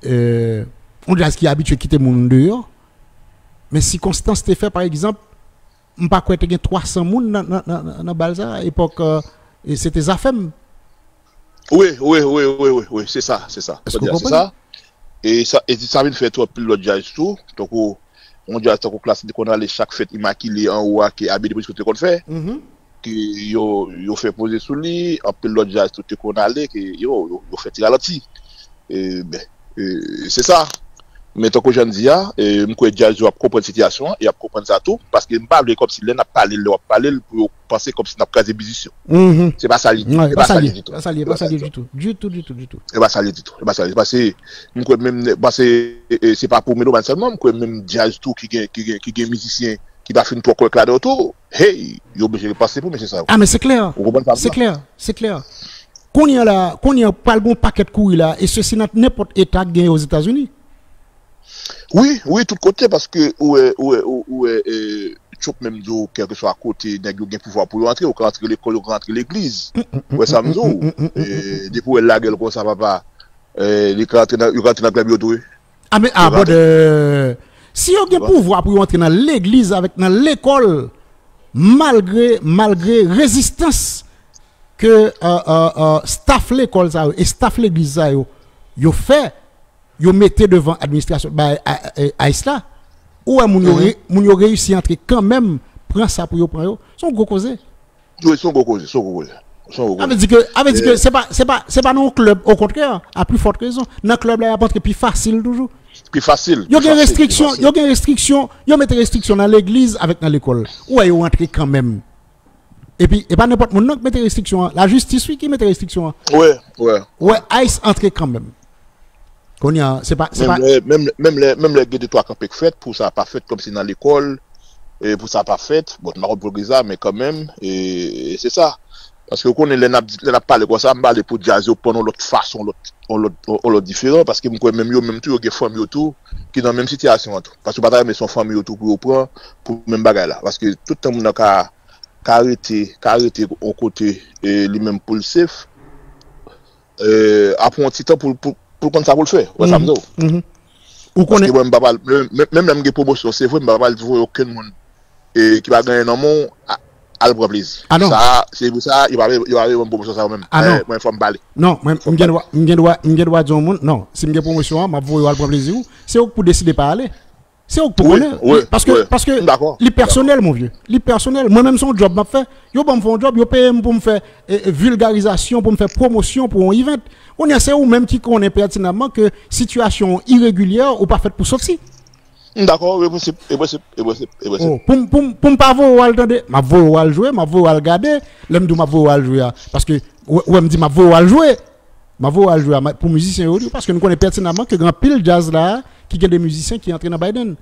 yon djaz ki abitye kite moun deyò. Men sikonstans te fè, pa egzanp, m pa kwè te gen twa san moun nan, nan, nan, nan bal sa, epòk, e se te Zafèm. Wi, wi, wi, wi, wi, wi, se sa, se sa. Èske w konprann? Se sa. E sa, e sa vin fè tou anpil lòt djaz tou. Tankou, yon djaz tankou Klass te konn ale chak fèt Imakile anwo a ke Abbé de Prisco te konn fè. Ke yo, yo fè poze sou li, anpil lòt djaz tou te konn ale, ke yo, yo, yo fè ti ralanti. E, ben, e, se sa. Men tankou jan n di a, e, m kwè djaz yo ap konprann sitiyasyon an, e ap konprann sa tou, paske m pa vle kòmsi lè n ap pale l, lè w ap pale l, pou yo panse kòmsi n ap kraze biznis yo. Se pa sa li, se pa sa li ditou. Se pa sa li ditou. Ditou, ditou, ditou. Se pa sa li ditou. Se pa sa li. Paske m kwè menm, paske, e, e, se pa pou melomàn sèlman, m kwè menm djaz tou ki gen, ki gen, ki gen mizisyen ki pa fin twò kòrèk ladan yo tou, hey, yo oblije repanse pou mesye sa yo. A, men se klè. Ou konprann sa m di la? Se klè, se klè. Kounye a la, kounye a, pral gen yon pakèt kouri la, e sesi nan nenpòt eta k genyen Ozetazini. Wi, wi, tout kote, paske ou wè, ou wè, ou, ou wè, e, Trump menm di w, kèlkeswa kote nèg yo gen pouvwa pou yo antre, yo ka antre lekòl, yo ka antre legliz. Ou wè sa m di w? E, depi w wè l lage l konsa, papa, e, li ka antre nan, yo ka antre nan klèb yo tou, wi. A, men, a, brother, si yo gen pouvwa pou yo antre nan legliz avèk nan lekòl, malgre, malgre rezistans ke, e, e, e, staff lekòl sa yo e staff legliz sa yo, yo fè, yo mete devan administrasyon, bay, a, a, ICE la, ou wè moun yo, moun yo reyisi antre kanmenm, pran sa pou yo pran yo. Se yon gwo koze. Wi, se yon gwo koze, se yon gwo koze. Se yon gwo koze. Sa vle di ke, sa vle di ke se pa, se pa, se pa nan yon klèb, okontrè, a pli fòt rezon. Nan klèb la, y ap antre pi fasil toujou. Pi fasil. Yo gen restriksyon, yo gen restriksyon, yo mete restriksyon nan legliz avèk nan lekòl. Ou wè yo antre kanmenm. Epi, e pa nenpòt moun non k mete restriksyon an. Lajistis, wi, ki mete restriksyon an. Wi, wi. Ou wè ICE antre kanmenm. Kounye a, se pa, se pa. Menm lè, menm, menm lè, menm lè gen de twa kanpe k fèt, pou sa pa fèt kòmsi nan lekòl, e pou sa pa fèt, bon, m pa konn pou l gen sa, men kanmenm, e, e se sa. Paske ou konnen, lè n ap, lè n ap pale konsa, m pale pou djaz yo pran yon lòt fason, yon lòt, yon lòt, yon lòt diferan, paske m kwè menm yo menm tou, yo gen fanmi yo tou, ki nan menm sitiyasyon an tou. Paske yo pa ta renmen se yon fanmi yo tou pou yo pran, pou menm bagay la. Paske tout tan moun nan ka, ka rete, ka rete yon kote, e li menm pou l safe, e, ap pran yon ti tan pou, pou, pou l konn sa pou l fè. Ou wè sa m di w? Ou konnen. Paske mwen, m pa pral, menm, menm, menm lè m gen pwomosyon, se vre, m pa pral voye okenn moun, e, ki pa gen anyen nan men w, a, al pran plezi. A non. Sa, se pou sa, yo pa, yo pa ban m pwomosyon sa yo menm. A non. Mwen, mwen fò m pale. Non, mwen, m gen dwa, m gen dwa, m gen dwa di yon moun, non, si m gen pwomosyon an, m ap voye w al pran plezi w. Se ou k pou deside pa ale. Se ou k pou konnen. Wi, wi, paske, paske li pèsonèl, mon vieux. Li pèsonèl. Mwen menm, se yon djòb m ap fè. Yo ban m fè yon djòb, yo peye m pou m fè, e, e, vilgarizasyon, pou m fè pwomosyon pou yon event. Kounye a, se ou menm ki konnen pètinamman ke sitiyasyon iregilyè, ou pa fèt pou soti. M dakò, e posib, e posib, e posib, e posib. Oh, pou m, pou m, pou m pa voye w al tande, m ap voye w al jwe, m ap voye w al gade, lè m di w m ap voye w al jwe a. Paske, ou, ou wè m di m ap voye w al jwe. M ap voye w al jwe a, pou mizisyen yo, paske nou konnen pètinamman ke gen anpil djaz la ki gen de mizisyen ki antre nan Biden.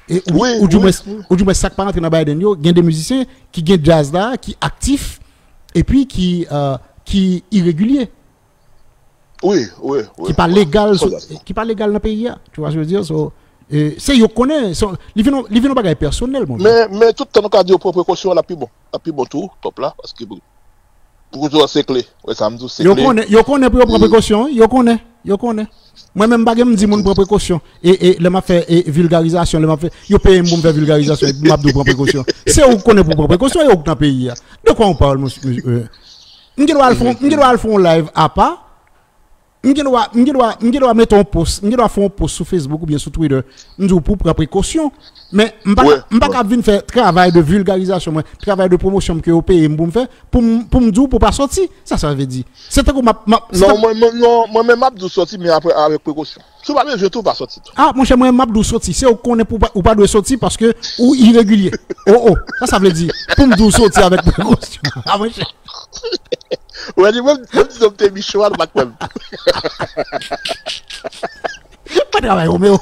E ou, wi, ou di mwens, wi, ou di mwens sa k pa antre nan Biden yo, gen de mizisyen ki gen djaz la ki aktif epi ki, e, ki iregilye. Wi, wi, wi. Ki pa legal, ki pa legal nan peyi a. Tu vois ce que je veux dire? So, e, se yo k konnen, so, li vin, li vin yon bagay pèsonèl, mon vieux. Men, men tout tan nou ka di yo pran prekosyon, l ap pi bon. L ap pi bon tou, top la, paske Pou kote w se kle. Wè sa m di w se kle. Yo konnen, yo konnen pou yo pran prekosyon, wi, yo konnen, yo konnen. Mwen menm m pa gen m di moun pran prekosyon. E, e lè m ap fè, e, vilgarizasyon, lè m ap fè, yo peye m pou m fè vilgarizasyon, epi m ap di w pran prekosyon. Se ou k konnen pou w pran prekosyon, e ou k nan peyi a. De quoi on parle, monsieur? M gen dwa al fè, m gen dwa al fè yon live apa. M gen dwa, m gen dwa, m gen dwa mete yon post, m gen dwa fè yon post sou Facebook oubyen sou Twitter, m di w pou w pran prekosyon. Men m pa ka, m pa ka vin fè travay de vilgarizasyon mwen, travay de pwomosyon m ke yo peye m pou m fè, pou m, pou m di w pou w pa soti. Sa sa vle di? Se tankou m ap, m ap, se tankou... Non, mwen, mwen, non, mwen menm m ap di w soti, men apre, avèk prekosyon. Si w pa bezwen tou, pa soti tou. A, monchè, mwen menm m ap di w soti. Se ou k konnen pou w pa, ou pa dwe soti paske ou iregilye. O, o, sa sa vle di? Pou m di w soti avèk prekosyon. A, monchè. Ou wè di mwen, mwen di zòm te michwa, nou pa t kwè m. Mwen travay Romeo.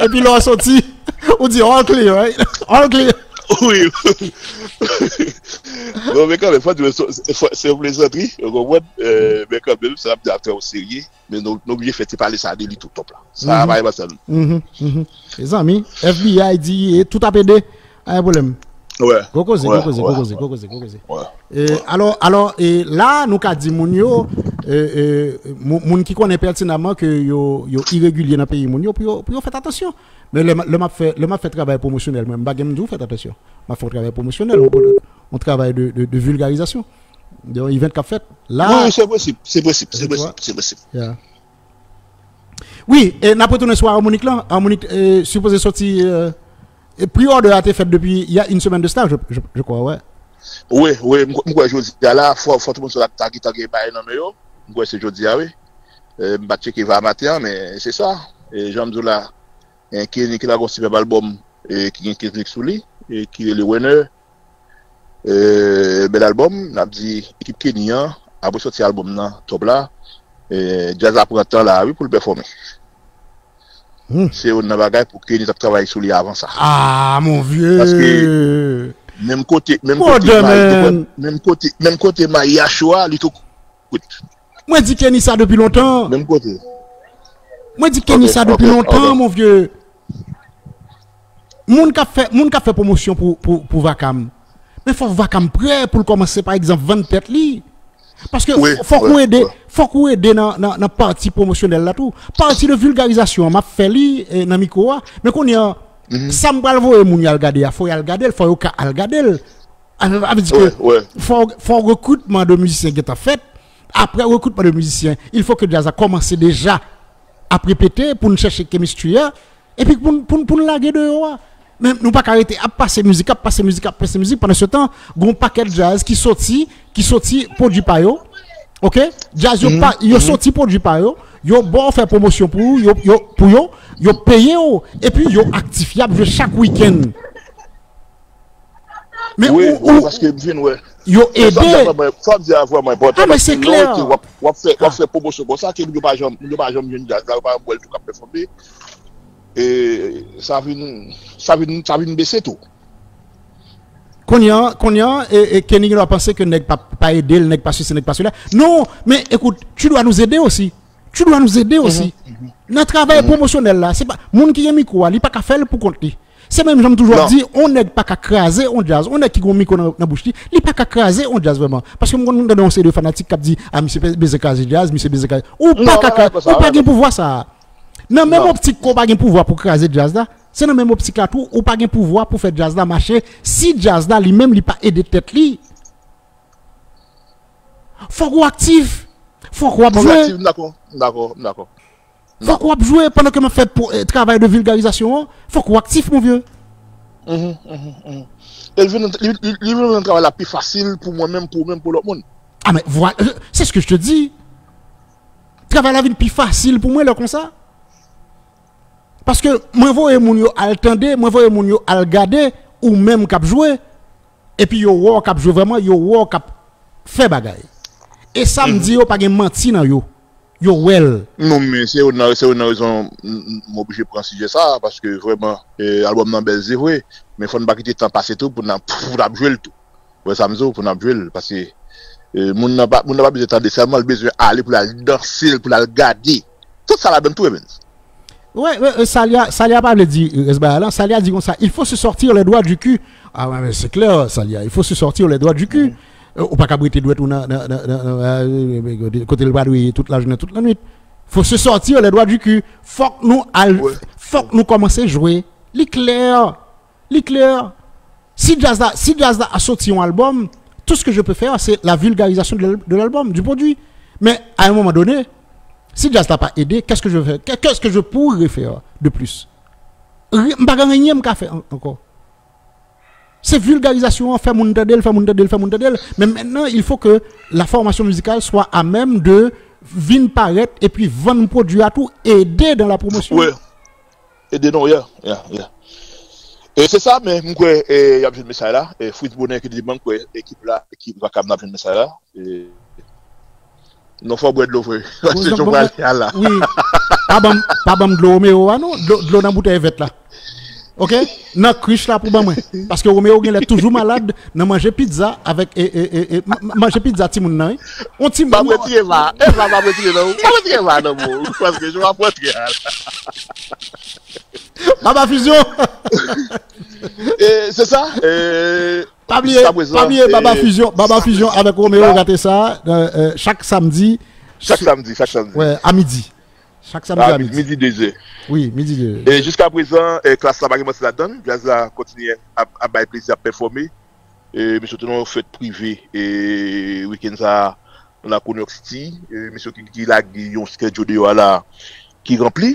Epi lè w soti, ou di all clear, right? All clear. Wi. Bon, men kanmenm, fò di se se yon plezantri, ou konprann? Men kanmenm, sa ap di ap fè w serye. Men nou oblije fè ti pale sa de li tou, Top la. Sa pa e pa sèl. Mezanmi, F B I di tout ap ede. Anyen pwoblèm. Wè. Gwo koze, gwo koze, gwo koze, gwo koze, gwo koze. Alò, alò, la nou ka di moun yo, moun ki konnen pètinaman ke yo yo iregilye nan peyi moun yo, pou yo pou yo fèt atansyon. Men lè m ap fè lè m ap fè travay pwomosyonèl, mwen m pa gen m di w fèt atansyon. M ap fè yon travay pwomosyonèl, yon travay de de vilgarizasyon. De yon event k ap fèt la. Wi, se posib, se posib, se posib, se posib. Wi, e n ap retounen sou Harmonik lan. Harmonik sipoze soti. Pre-order a te fèt depi il y a une semaine de cela, je, je, je crois, ouais. Wi, wi, m kwè jodi a la, fò, fò tout moun sa ta gentan gen bagay nan men yo. M kwè se jodi a, wi. M pa t tcheke va maten an, men se sa. E jan m di w la, Kenny ki lage yon sipèb albòm ki gen Kendrick sou li, ki rele Winner. Bèl albòm, n ap di ekip Kenny an, apre sòti albòm nan, Top la, djaz la pran tan la wi pou l pèfòme. Se youn nan bagay pou Kenny t ap travay sou li avan sa. Ah, mon vieux! Paske menm kote, menm kote, menm kote, menm kote Mayi a cho a, li tou kwit. Mwen di Kenny sa depi lontan. Menm kote. Mwen di Kenny sa depi lontan, mon vieux. Moun k ap fè, moun k ap fè pwomosyon pou, pou, pou Vakam. Men fò Vakam prè pou l kòmanse, pa egzanp, vann tèt li. Paske fòk ou ede, fòk ou ede nan, nan, nan pati pwomosyonèl la tou. Pati de vilgarizasyon an, m ap fè li nan mikwo a. Men kounye a, sa m pral voye moun yo al gade a, fò y al gade l, fò yo ka al gade l. Sa vle di ke fò, fò rekritman de mizisyen gentan fèt. Apre rekritman de mizisyen, il faut que djaz la kòmanse deja ap repete pou n chèche chemistry a. Epi pou n pou n pou n lage deyò a. Men nou pa ka rete ap pase mizik, ap pase mizik, ap pase mizik. Pandan se tan, gen yon pakèt djaz ki soti, ki soti pwodui pa yo. Oke? Djaz yo pa, yo soti pwodui pa yo. Yo ba w fè pwomosyon pou yo, yo, pou yo, yo peye w. Epi yo aktif, y ap jwe chak wikenn. Men ou, ou, paske m vin wè. Yo ede. Sa m di a vrèman enpòtan. Ah, men se klè. W ap fè, w ap fè pwomosyon konsa, ke moun yo pa janm, moun yo pa janm jwenn djaz la, yo pa janm wè l tou k ap pèfòme. E sa vin, sa vin, sa vin bese tou. Kounye a, kounye a, e, e Kenny gen dwa panse ke nèg pa, pa ede l, nèg pa sesi, nèg pa sela. Non, men ekout, tu dois nous aider aussi. Tu dois nous aider aussi. Nan travay pwomosyonèl la, se pa, moun ki gen mikwo a, li pa ka fè l pou kont li. Se menm jan m toujou ap di, on nèg pa ka kraze on djaz. On nèg ki gen on mikwo nan, nan bouch li, li pa ka kraze on djaz vrèman. Paske m konn tande yon seri de fanatik k ap di, a, misye pe-, bezwen kraze djaz, misye bezwen kraze. Ou pa ka kra-, ou pa gen pouvwa sa a. Nan menm optik ke w pa gen pouvwa pou kraze djaz la, se nan menm optik la tou, ou pa gen pouvwa pou fè djaz la mache si djaz la li menm li pa ede tèt li. Fòk ou aktif. Fòk w ap jwe. Fòk w ap jwe pandan ke m ap fè travay de vilgarizasyon an. Fòk ou aktif, mon vieux. E li vin li vin rann travay la pi fasil pou mwen menm, pou ou menm, pou lòt moun. Ah, mais voilà, c'est ce que je te dis. Travay la vin pi fasil pou mwen lè konsa. Paske mwen voye moun yo al tande, mwen voye moun yo al gade, ou menm k ap jwe. Epi yo wè w k ap jwe vrèman, yo wè w k ap fè bagay. E sa m di yo pa gen manti nan yo. Yo wè l. Non, men se youn nan, se youn nan rezon m, m, m oblije pran sijè sa a, paske vrèman, eh, albòm nan bèl, se vre, men fò n pa kite tan pase tou pou n ap, pou n ap jwe l tou. Ou wè sa m di w, pou n ap jwe l, paske, eh, moun nan pa, moun nan pa bezwen tande sèlman, l bezwen ale pou l al danse l, pou l al gade. Tout sa ladann tou, Evens. Wè, wè, Salia, Salia pa vle di rès bagay la. Salia di konsa, il faut se sortir les doigts du cul. Ah wè, men se klè, Salia, il faut se sortir les doigts du cul. Ou pa ka rete dwèt ou nan, nan, nan, nan, nan, kote l pa dwe ye tout lajounen, tout lannwit. Faut se sortir les doigts du cul. Fòk nou al, fòk nou kòmanse jwe. Li klè. Li klè. Si djaz la, si djaz la a soti yon albòm, tout ce que je peux faire, c'est la vulgarisation de l'al-, de l'album, du produit. Mais à un moment donné, si djaz la pa ede, qu'est-ce que je fais? Qu'est-ce que je pourrais faire de plus? M pa gen anyen m ka fè ankò. Se vilgarizasyon an, fè moun tande l, fè moun tande l, fè moun tande l. Men mentnan, il faut que la formation musicale soit à même de vin parèt epi vann pwodui a tou, ede dans la promotion. Ede non, yeah, yeah, yeah. E se sa, men m kwè, e, y ap jwenn mesaj la. E Fritz Bonheur ki di, mwen kwè ekip la, ekip Vakab nan jwenn mesaj la. E, non, fò bwè dlo vre. Paske jan pral a la. Wi. Pa ban m, pa ban m dlo Romeo a non. Dlo, dlo nan boutèy vèt la. Ok? Nan krich la pou ban mwen. Paske Romeo genlè toujou malad nan manje pizza avèk, e, e, e, e, manje pizza timoun nan, wi. On timoun. Pa retire va. E va pa retire non. Pa retire va non, bro. Paske jan w ap rantre a la. Baba Fusion. E se sa. E, pa bliye, pa bliye Baba Fusion, Baba Fusion avèk Romeo Gatesa, e, e, chak samdi. Chak samdi, chak samdi. Wè, a midi. Chak samdi a midi. Midi de zè. Wi, midi de zè. E jiska prezan, e, klas la pa gen manti ladan l. Djaz la kontinye ap, ap bay plezi, ap pèfòme. E, misye te nan yon fèt prive, e, wikenn sa a, nan lakou New York City. E, misye ki, ki lage yon schedule deyò a la, ki ranpli.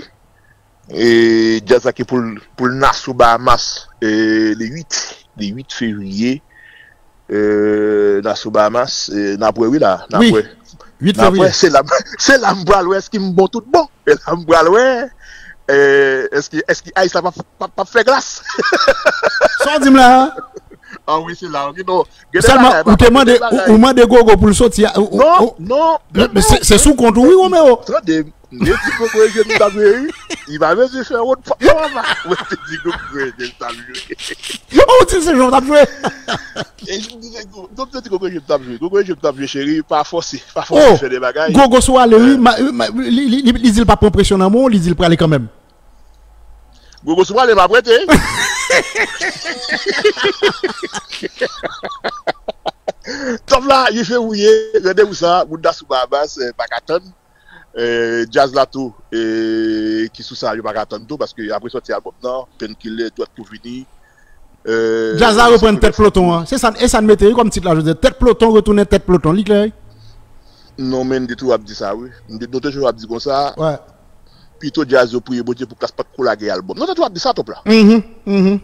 E, djaz la ki pou l, pou l Nassau Bahamas, e, le uit, le uit fevriye. E, Nassau Bahamas, e, n ap wè wi la, n ap wè. Wi, uit fevriye. N ap wè, se la, se la m pral wè èske m bon tout bon. Se la m pral wè, e, èske, èske ice la p ap, p ap, p ap fè glas. Sa w di m la a? Ah wi, se la, ok, non. Sèlman, ou te mande, ou, ou mande Gogo pou l soti a. Non, non. Se, se sou kont ou, wi, Romeo. Tande, m te di Gogo e je m t ap jwe, wi. Li pa bezwen fè wòt pa, pa, pa. Mwen te di Gogo e je m t ap jwe. Ou di se jan w t ap jwe. E m te di Gogo e je m t ap jwe. Gogo e je m t ap jwe, cheri. Pa fòse, pa fòse fè de bagay. Gogo sou ale, wi. Li, li, li, li di l pa pran presyon nan men w, li di l prale kanmenm. Gogo sou prale, m ap rete. Top la, li fevriye, randevou sa, moun Nassau Bahamas, e, pa ka tann. E, djaz la tou, e, ki sou sa, yo pa ka tann tou, paske apre sòti albòm nan, Painkiller, Dwèt pou vini. E, djaz la reprann Tèt Ploton an. Se sa, e sa n mete, wi, kòm tit la, jodi a. Tèt Ploton retounen Tèt Ploton. Li klè, wi. Non, men m te toujou ap di sa, wi. M te, nou te toujou ap di konsa. Wè. Pito djaz yo priye Bondye pou klas pa t ko lage albòm. Nou te toujou ap di sa, Top la. Mhm, mhm,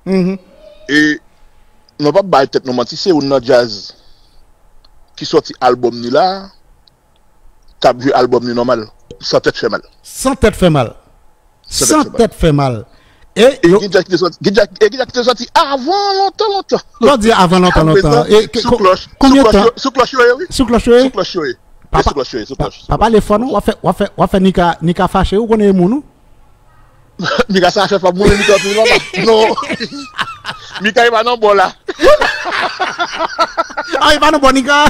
mhm. E, nou p ap bay tèt nou manti, se youn nan djaz ki sòti albòm ni la, k ap jwe albòm ni nòmal, san tèt fè mal. San tèt fè mal. San tèt fè mal. E gen djaz ki te sòti, gen djaz, e gen djaz ki te sòti avan lontan, lontan. Lè w di avan lontan, lontan. Sou klòch, sou klòch yo ye, wi. Sou klòch yo ye. Sou klòch yo ye, sou klòch. Pa pale fò non, w ap fè, w ap fè, w ap fè Nika, Nika fache, ou konnen e moun ou. Mika sa fè pa moun Mika anpil papa. Non. Mika e pa nan bò la. Ah, e pa nan bò Nika.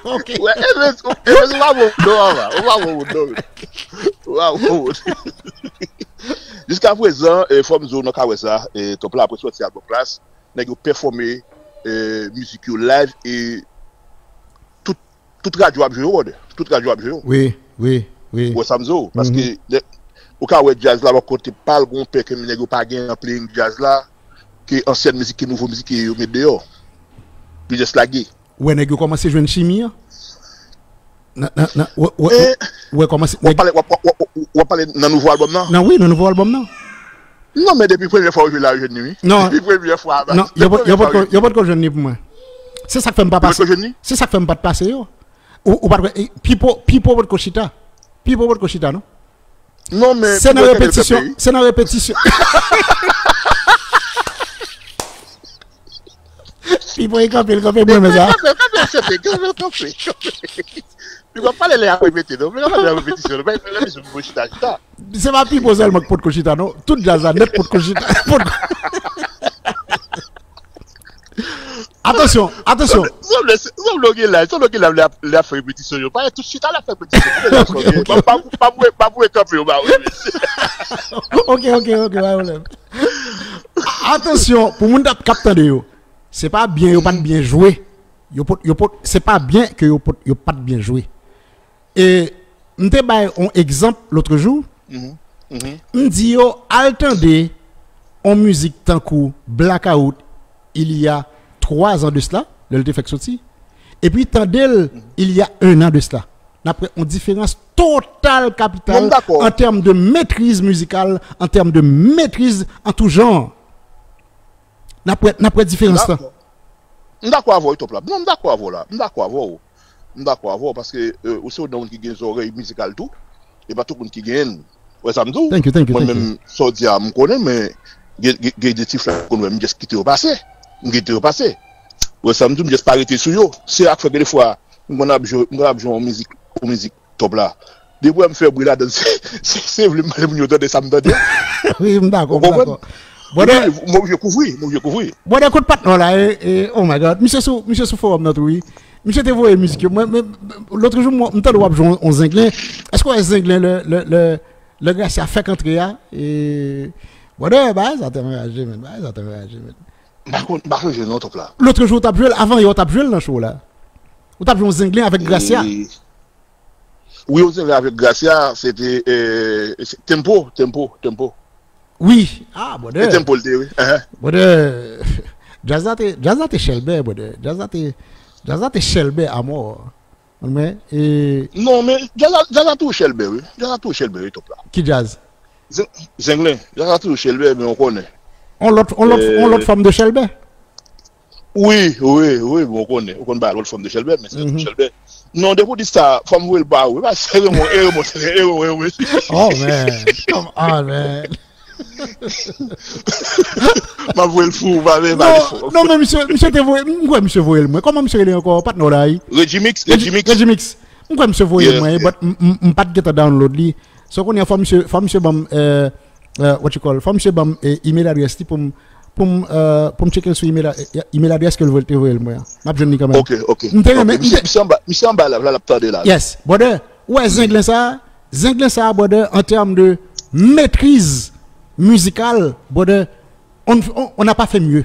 Ok. Wè, e men, e men, ou pa bon, non, papa. Ou pa bon, non. Ou pa bon. Jiska prezan, e, fò m di w, nan ka wè sa, e, Top la, apre sòti album Klass, nèg yo pèfòme, e, mizik yo live, e tout, tout radyo ap jwe yo, brother. Tout radyo ap jwe yo. Wi, wi, wi. Ou wè sa m di w? Paske, ou ka wè djaz la, bò kote pa l, gon pè ke nèg yo pa gen nan playing djaz la, ke ansyen mizik, ke nouvo mizik ke yo met deyò. Yo just lage. Ou wè nèg yo kòmanse jwenn chimi an? Nan, nan, nan, ou, ou, ou, ou wè kòmanse, w ap pale, w ap, w ap, w ap, w ap pale nan nouvo album nan? Nan, wi, nan nouvo album nan. Non, men depi premyè fwa yo jwe la, yo jwenn li, wi. Non. Depi premyè fwa, non, yo pot, yo pot, yo pot ko jwenn li pou mwen. Se sa k fè m pa pase. Se sa k fè m pa t pase yo. Ou, ou pa t wè, e, Pipo, Pipo pot ko chita. Pipo pot ko chita, non? Non, men se nan repetisyon, se nan repetisyon. Pipo e kanpe, l kanpe, mwen, men sa. Kanpe, kanpe, kanpe, kanpe, kanpe. Pipo pale lè ap repete, non? Pipo pale lè ap repetisyon, non? Lè misye pou chita, chita. Se pa Pipo sèlman ki pot ko chita, non. Tout djaz la nèt pot ko chita. Atansyon, atansyon. Sanble, sanble, sanble w gen laj, sanble w gen laj lè ap, lè ap fè repetisyon yo. Parèt tout chita lè ap fè repetisyon. Ok, ok. Pa, pa, pa, pa, pa, pa kanpe yo, ba, wi, mesye. Ok, ok, ok, pa pwoblèm. Atansyon, pou moun k ap tande yo, se pa byen yo pa t byen jwe. Yo pot, yo pot, se pa byen ke yo pot, yo pa t byen jwe. E m te bay yon egzanp lòt jou. M di yo, al tande yon mizik tankou Blackout, il y a trois ans de cela, lè l te fèk soti. Epi tande l, il y a un an de cela. N ap wè yon diferans total kapital an tèm de metriz mizikal, an tèm de metriz an tou jan. N ap wè, n ap wè diferans lan. M dakò avè w, Top la. Non, m dakò avè w la. M dakò avè w. M dakò avè w paske, e, ou se yon moun ki gen zòrèy mizikal tou. E pa tout moun ki genyen l. Ou wè sa m di w? Thank you, thank you, thank you. Mwen menm, sa w di a, m konnen, men gen, gen, gen de ti flè m konn wè, m just kite yo pase. M kite yo pase. Ou wè sa m di w, m just pa rete sou yo. Se sa k fè gen de fwa, m konn ap jwe, m konn ap jwe yon mizik, yon mizik Top la. Depi w wè m fè bri ladan l, se, se, se vle m pale moun yo tande sa m tande. Wi, m dakò, m dakò. Ou konprann? Wi, m oblije kouvri, m oblije kouvri. Brother, kote patnè w la, e, e, oh my God. Misye sou, misye sou forum nan tou, wi. Misye te voye mizik yo. Mwen, mwen, lòt jou, mwen, m tande w ap jwe yon, yon zenglen. Èske w wè zenglen lè, lè, lè, lè Gracia fèk antre a? E, brother, bagay sa te anraje, men. Bagay sa te anraje, men. M pa konn, m pa sonje non, Top la. Lòt jou, w t ap jwe l, avan yè, w t ap jwe l nan show la. Ou t ap jwe yon zenglen avèk Gracia. E, Wi, yo te avèk Gracia, se te, e, se Tempo, Tempo, Tempo. Wi, ah, brother. Se Tempo l te, wi. Enhen. Brother, djaz la te, djaz la te chèlbè, brother. Djaz la te, djaz la te chèlbè amò. Ou konprann, e... Non, men djaz la, djaz la toujou chèlbè, wi. Djaz la toujou chèlbè, wi, Top la. Ki djaz? Zen-, Zenglen. Djaz la toujou chèlbè, men ou konnen. On lòt, on lòt, on lòt fòm de chèlbè? Wi, wi, wi, bon, ou konnen, ou konn bagay lòt fòm de chèlbè, men se tou chèlbè. Non, depi w di sa, fò m voye l ba ou, wi, paske e remon, e remon, e remon, e remon. Oh, man. Come on, man. M ap voye l pou ou, pa vle pale fò. Non, non, men misye, misye te voye, m kwè misye voye l mwen. Kòman misye rele ankò? Patnè w la, wi. Regimix, Regi-, Regimix. Regimix. M kwè misye voye l mwen, wi, but m, m, m pa t gentan download li. So, kounye a, fò misye, fò misye ban m, eh, eh, what you call, fò misye ban m, eh, email address li pou m, pou m, eh, pou m tcheke l sou email, eh, email address ke l voye, te voye l mwen an. M ap jwenn li kanmenm. Ok, ok. M te renmen, ok, misye, misye anba, misye anba la, la, l ap tande la. Yes, brother, ou wè zenglen sa, zenglen sa, brother, an tèm de metriz mizikal, brother, on, on, on n'a pas fait mieux.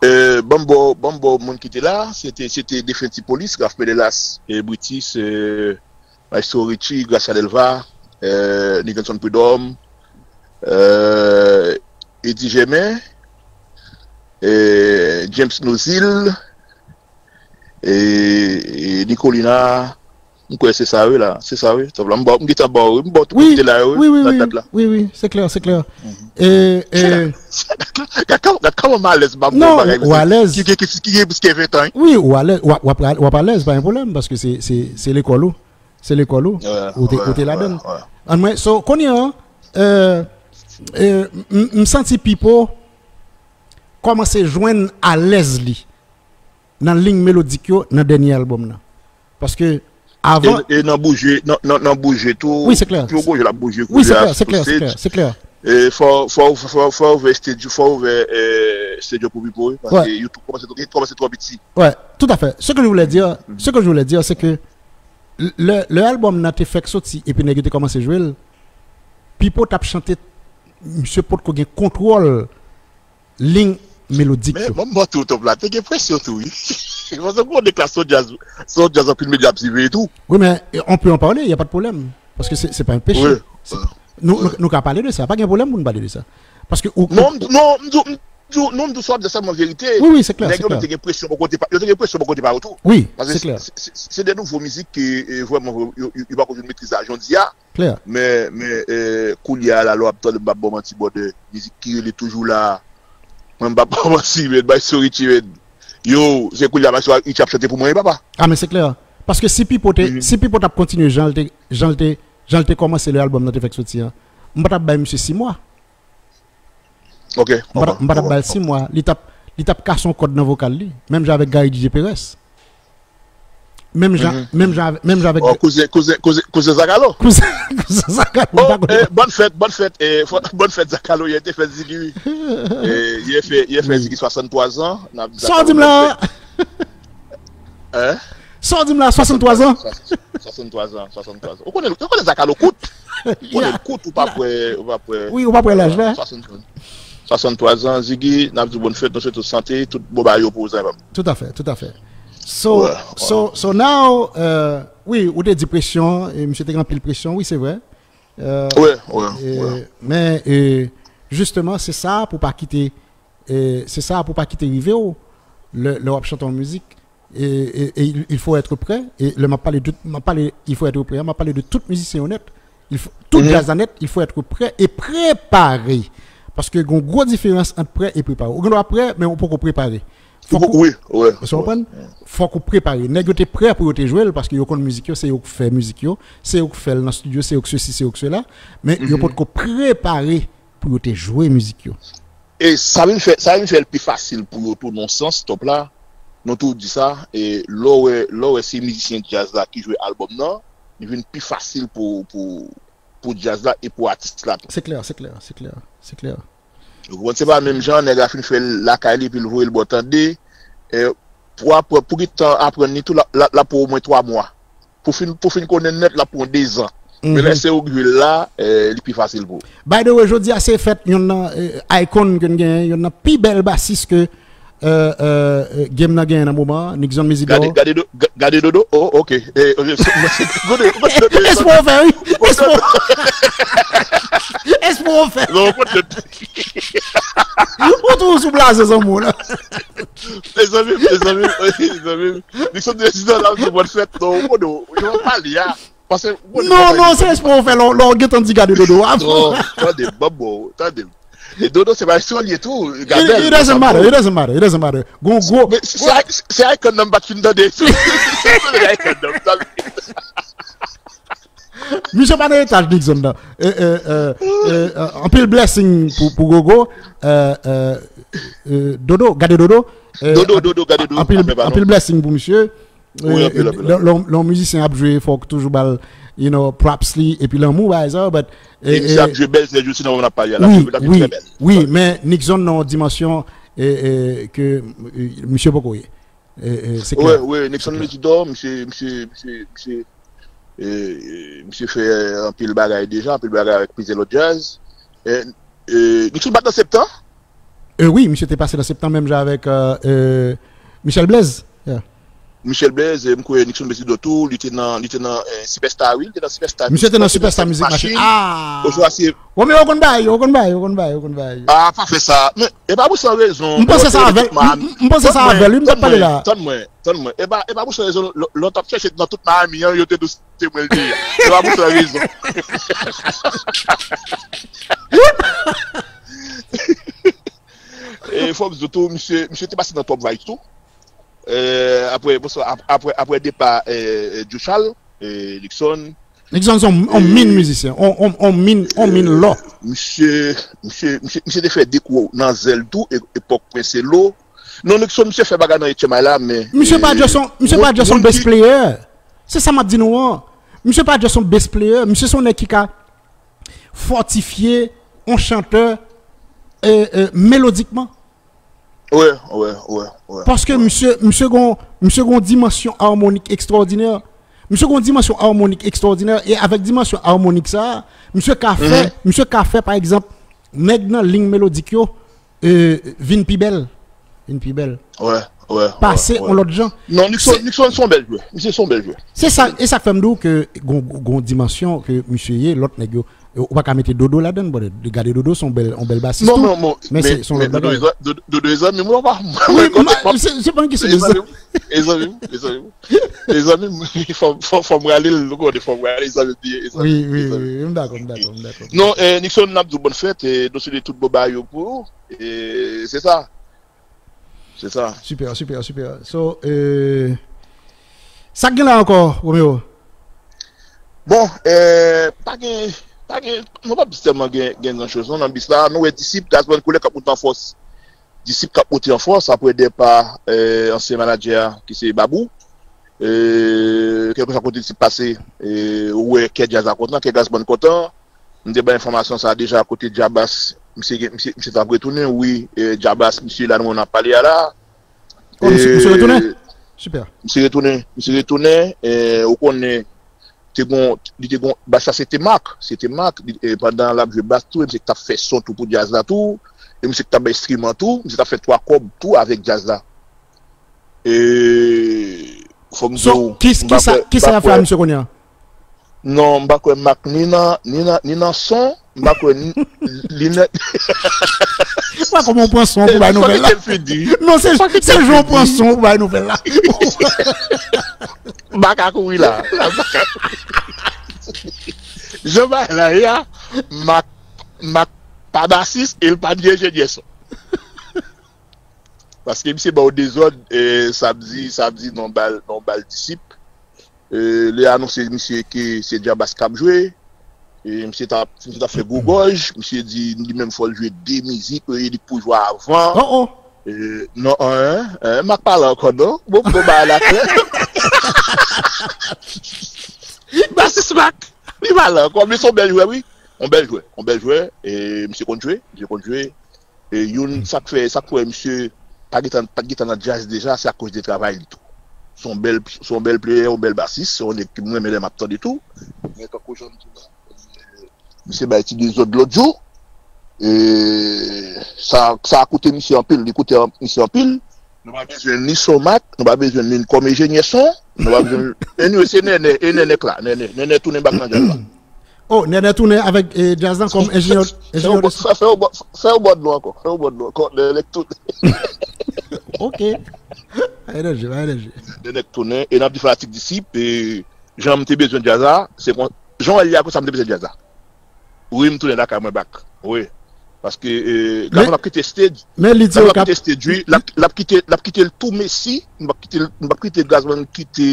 Eh, ban m ba w, ban m ba w moun ki te la, se te, se te defen Ti Polis, Ralph Menelas, e Britis, eh, Maestro Richie, Gracia Delva, eh, Nivenson Prud'homme, eh, Eddy Germain, eh, James Nozil, e, e Nicolina, m kwè se sa wi la, se sa wi. Top la, m ba, m gentan ba w, m ba w tout moun ki te la yo wi, nan dat la. Wi, wi, se klè, se klè. E, e, gad kòman, gad kòman m alèz, m ap ba w bagay ki, ki, ki gen plis ke ven tan. Wi, ou alèz, w ap, w ap, w ap alèz, pa gen pwoblèm, paske se, se, se lekòl ou. Se lekòl ou. Ou te, ou te ladan l. Anmwey, so, kounye a, eh, eh, m, m santi Pipo kòmanse jwenn alèz li nan liy melodik yo nan dènye album nan. Paske avan... E, e nan bouje, nan, nan, nan bouje tou, wi, se klè, pi w bouje l ap bouje koulye a sou stage. Wi, se klè, se klè, se klè. E fò, fò, fò, fò ouvè studio, fò ouvè, eh, studio pou Pipo wi, paske YouTube kòmanse, kòmanse twò piti. Ouais, tout à fait. Ce que je voulais dire, ce que je voulais dire, c'est que lè, lè album nan te fèk soti epi nèg yo te kòmanse jwe l, Pipo t ap chante, misye potko gen kontwòl liy melodik yo. Men mwen, mwen tou, Top la, te gen presyon tou, wi. Paske mwen konnen klas son djaz, son djaz anpil medya ap siveye tou. Wi, men on peut en parler, y a pas de problème. Paske se, se pa yon peche. Wi. Se, nou, nou, nou ka pale de sa, pa gen pwoblèm pou nou pale de sa. Paske ou, non, m, non, m di w, m di w, non, m di w sa w ap di a sèlman verite. Wi, wi, se klè, se klè. Nèg yo menm te gen presyon bò kote pa, yo te gen presyon bò kote pa yo tou. Wi, se klè. Paske se, se, se de nouvo mizik ke, e, vrèman, yo, yo, yo pa konn met prizè a jodi a. Klè. Men, men, e, koulye a la, lè w ap tande, m p ap ba w manti, brother, mizik ki rele Toujou La, mwen m p ap ba w manti, men, bay so Richie, men. Yo, se koulye a, bay so Richie ap chante pou mwen, wi, papa. A, men se klè. Paske si Pipo te, si Pipo t ap kontinye jan l te, jan l te, jan l te kòmanse lè albòm nan te fèk soti an, m pa t ap bay misye sis mwa. Ok, m pa t ap, m pa t ap ba l sis mwa. Li t ap, li t ap kase yon kòd nan vokal li. Menm jan avèk Gary D J Perez. Menm jan, menm jan, menm jan avèk. Oh, kouzen, kouzen, kouzen, kouzen Zakalo. Kouzen, kouzen Zakalo, m pa konn. Eh, bòn fèt, bòn fèt, eh, bòn fèt Zakalo, yè te fèt Ziggy, wi. Eh, yè fè, yè fè Ziggy swasanntwa zan. Sa w di m la? Hein? Sa w di m la, swasanntwa zan? Swasanntwa zan, swasanntwa zan. Ou konnen, ou konnen Zakalo kout? Ou konnen l kout, ou pa kwè, ou pa kwè. Wi, ou pa kwè laj la. Swasanntwa zan, Ziggy, n ap di w bòn fèt, nou swete w sante, tout bon bagay yo pou ou, zanmi pa m. Tout à fait, tout à fait. So, so, so now, euh, wi, ou te di presyon, e misye te gen anpil presyon, wi, se vre. Euh, wi, wi, wi. Men, e, jisteman, se sa pou pa kite, e, se sa pou pa kite rive w, lè, lè w ap chante yon mizik, e, e, e il, il faut être prêt, e lè m ap pale de, m ap pale, il faut être prêt, m ap pale de tout mizisyen yo nèt, il faut, tout djaz la nèt, il faut être prêt et préparé. Paske gen yon gwo diferans ant prè e prepare. Ou gen dwa prè, men ou poko prepare. Fòk ou, wi, wi, ou konprann? Fòk ou prepare. Nèg yo te prè pou yo te jwe l, paske yo konn mizik yo, se yo k fè mizik yo, se yo k fè l nan estidyo, se yo k sesi, se yo k sela, men yo potko prepare pou yo te jwe mizik yo. E sa vin fè, sa vin fè l pi fasil pou yo tou, nan sans, Top la, nou tou di sa, e lè w wè, lè w wè se mizisyen djaz la ki jwe albòm nan, li vin pi fasil pou, pou, pou djaz la e pou atis la tou. Se klè, se klè, se klè, se klè. Ou konprann, se pa menm jan, nèg la fin fè l lakay li, epi l voye l ba w tande, e, pou apre, pou gentan aprann li tou, l ap, l ap, l ap pran omwen twa mwa. Pou fin, pou fin konnen nèt, l ap pran de zan. Men lè se ou k jwe l la, eh, li pi fasil pou ou. By the way, jodi a se fèt yonn nan, eh, icon ke n genyen, yonn nan pi bèl basis ke, eh, eh, eh, game nan genyen nan moman an, Nixon Mezidor. Gade, gade, do, ga- gade Dodo. Oh, ok. Eh, ok, se- se- gade, gade Dodo. Espwa w fè, wi. Espwa w- Espwa w fè. Non, gade Dodo. Ou toujou sou blaze zanmi w la. Mezanmi, mezanmi, mezanmi. Nixon Mezidor la, se bòn fèt, non, ou konnen, yo pa li a. Paske, ou konnen Non, non, se espwa w fè, lè w, lè w gentan di gade Dodo a. Non, tande, ban m bon, tande. E Dodo se pa espwa l ye tou, It, gade l, it doesn't matter, it doesn't matter, it doesn't matter. Gon gwo Men se, se, se icon nan m pa t fin tande. Se, se, se icon nan m tande. Misye pa nan etaj Nixon nan. Eh, eh, eh, eh, eh, anpil blessing pou, pou Gogo. Eh, eh, eh, Dodo, gade Dodo. Eh, Dodo, Dodo, gade Dodo, anpil, anpil blessing pou misye. Wi, eh, anpil, eh, anpil, lè, anpil. Lè, lè yon mizisyen ap jwe, fò w toujou ba l, you know, props li, epi lanmou, bagay sa yo, but, eh, misye ap jwe bèl, se jou, sinon, n ap pale a la, wi, wi, wi, men Nixon nan yon dimansyon, eh, eh, ke, eh, misye poko ye. Eh, eh, se klè. Wi, wi, Nixon Mezidor, misye, misye, misye, misye, eh, eh, misye fè anpil bagay deja, anpil bagay avèk plizyè lòt djaz. Eh, eh, Nixon pa t nan Septan? Eh, wi, misye te pase nan Septan menm jan avèk, eh, eh, Michel Blaise. Yeah. Michel Blaise, eh, m kwè Nixon Mezidor tou, li te nan, li te nan, eh, Superstar, wi, li te nan Superstar. Misye te nan Superstar Mizik Machin. Ah! Oswa se Romeo, ou konn bay, ou konn bay, ou konn bay, ou konn bay. Ah, pa fè sa. Men, e pa pou sa rezon. M panse sa avè l, m, m, m panse sa avè l, wi, m t ap pale la. Tann mwen, tann mwen. E pa, e pa pou sa rezon, lè, lè w t ap chèche nan tout Miami an, yo te di w se mwen l te ye a. E pa pou sa rezon. E fò m di w tou, misye, misye te pase nan Top Vibes tou. Eh, apre, bon, ap-, apre, apre depa, eh, eh, Djouchal, eh, Nixon. Nixon se yon, yon min mizisyen, yon, yon, yon min, yon min lò. Misye, misye, misye, misye te fè de kou nan zèl tou, e-, epòk Prince Elo. Non, Nixon, misye fè bagay nan H M I la, men, misye pa just yon, misye pa just yon bass player. Se sa m ap di nou an. Misye pa just yon bass player, misye se yon nèg ki ka fòtifye yon chantè, eh, eh, melodikman. Wi, wi, wi, wi. Paske misye, misye gon, misye gon dimansyon armonik ekstraòdinè. Misye gen yon dimansyon amonik ekstraòdinè, e avèk dimansyon amonik sa a, misye ka fè, misye ka fè, pa egzanp, nèg nan liy melodik yo, e, vin pi bèl. Vin pi bèl. Wè, wè. Pase yon lòt jan. Non, Nixon, Nixon se yon bèl jwè. Misye se yon bèl jwè. Se sa, e sa k fè m di w ke gon, gon dimansyon ke misye ye, lòt nèg yo, ou pa ka mete Dodo ladann, bon, gade Dodo, se yon bèl, yon bèl basis tou. Non, non, non. Men se, se yon lòt bagay. Dodo e zanmi m, non, pa. Wi, se pa yon kesyon de zanmi. E zanmi m, e zanmi m. E zanmi m, fò, fò, fò m rale l, ou konnen, fò m rale l, zanmi m li ye, e zanmi Wi, m, wi, e zanmi m. Wi, m dakò, m dakò, m dakò. Non, eh, Nixon, n ap di w bòn fèt, eh, nou swete tout bon bagay yo pou ou. Eh, se sa. Se sa. Super, super, super. So, eh, sa k gen la ankò, Romeo? Bon, eh, pa gen, pa gen, nou p ap di tèlman gen, gen gran choz non, nan bis la, nou wè Disip, Gazman Koulè k ap moute an fòs. Disip k ap moute an fòs, apre depa, eh, ansyen manadjè a, ki se Babou. Eh, kèlkeswa kote Disip pase, eh, ou wè kè djaz la kontan, kè Gazman kontan. M te bay enfòmasyon sa a deja kote Djabas, misye, misye, misye t ap retounen, wi, eh, Djabas, misye la nou menm n ap pale a la. Oh, misye, misye retounen? Super. Misye retounen, misye retounen, eh, ou konnen, te gon, li te gon, bas la se te Mak, se te Mak, li, eh, pandan l ap jwe bas tou, e misye k t ap fè son tou pou djaz la tou, e misye k t ap bay enstriman tou, misye t ap fè twa kòb tou avèk djaz la. E, fò m di So, w, ki, m pa ki sa, kwè, ki m sa pa y ap fè kwè, misye kounye a? Non, m pa kwè Mak ni nan, ni nan, ni nan son, m pa kwè ni, li nan, Ou pa kòman w pran son pou bay nouvèl la? Fè l fini. Non, se, se jan w pran son pou bay nouvèl la. M pa ka kouri la. La, m pa ka kouri. Jan bagay la ye a, Mak, Mak pa basis e l pa ni enjenyè son. Paske misye ba w dezòd, eh, samdi, samdi, nan bal, nan bal Disip. Eh, li anonse misye ke se Djabas k ap jwe. E misye t ap, misye t ap fè gwo gòj. Misye di li menm fò l jwe de mizik, e li k pou jwe avan. Oh, oh. Eh, non, en, en, Mak pa la ankò, non. Bon, bon, ba la klè. Basis Mak, li pa la ankò, men se yon bèl jwè, wi. Yon bèl jwè, yon bèl jwè. E misye konn jwe, misye konn jwe. E youn, sa k fè, sa k fè misye pa gentan, pa t gentan nan djaz deja, se akoz de travay li tou. Se yon bèl, se yon bèl player, yon bèl basis, se yon nèg ke m renmen lè m ap tande tou. Men tankou jan m di w la, misye bay ti dezòd lòt jou. E sa, sa a koute misye anpil, li koute an, misye anpil. Nou pa bezwen ni son Mak, nou pa bezwen ni kòm enjenyè son, nou pa bezwen, anyway, se Nènè, e Nènè k la, Nènè, Nènè tounen bak nan djaz la. Oh, Nènè tounen avèk, eh, djaz la kòm enjenyè, Fè yon enjenyè de bò-, fè, fè yon bò-, fè yon bòd nou ankò, fè yon bòd nou ankò, Nènè k tounen. Ok. Enerji, enerji. Nènè k tounen, e n ap di fanatik Disip, e jan m te bezwen djaz la, se kon, jan w wè l ye a konsa m te bezwen djaz la. Wi, m tounen lakay mwen bak. Wi. Paske, eh, Gazman ap kite stage. Men li di Gazman yo ap kap kite stage, wi. L ap, l ap kite, l ap kite l tou mesi. M p ap kite, m p ap kite Gazman kite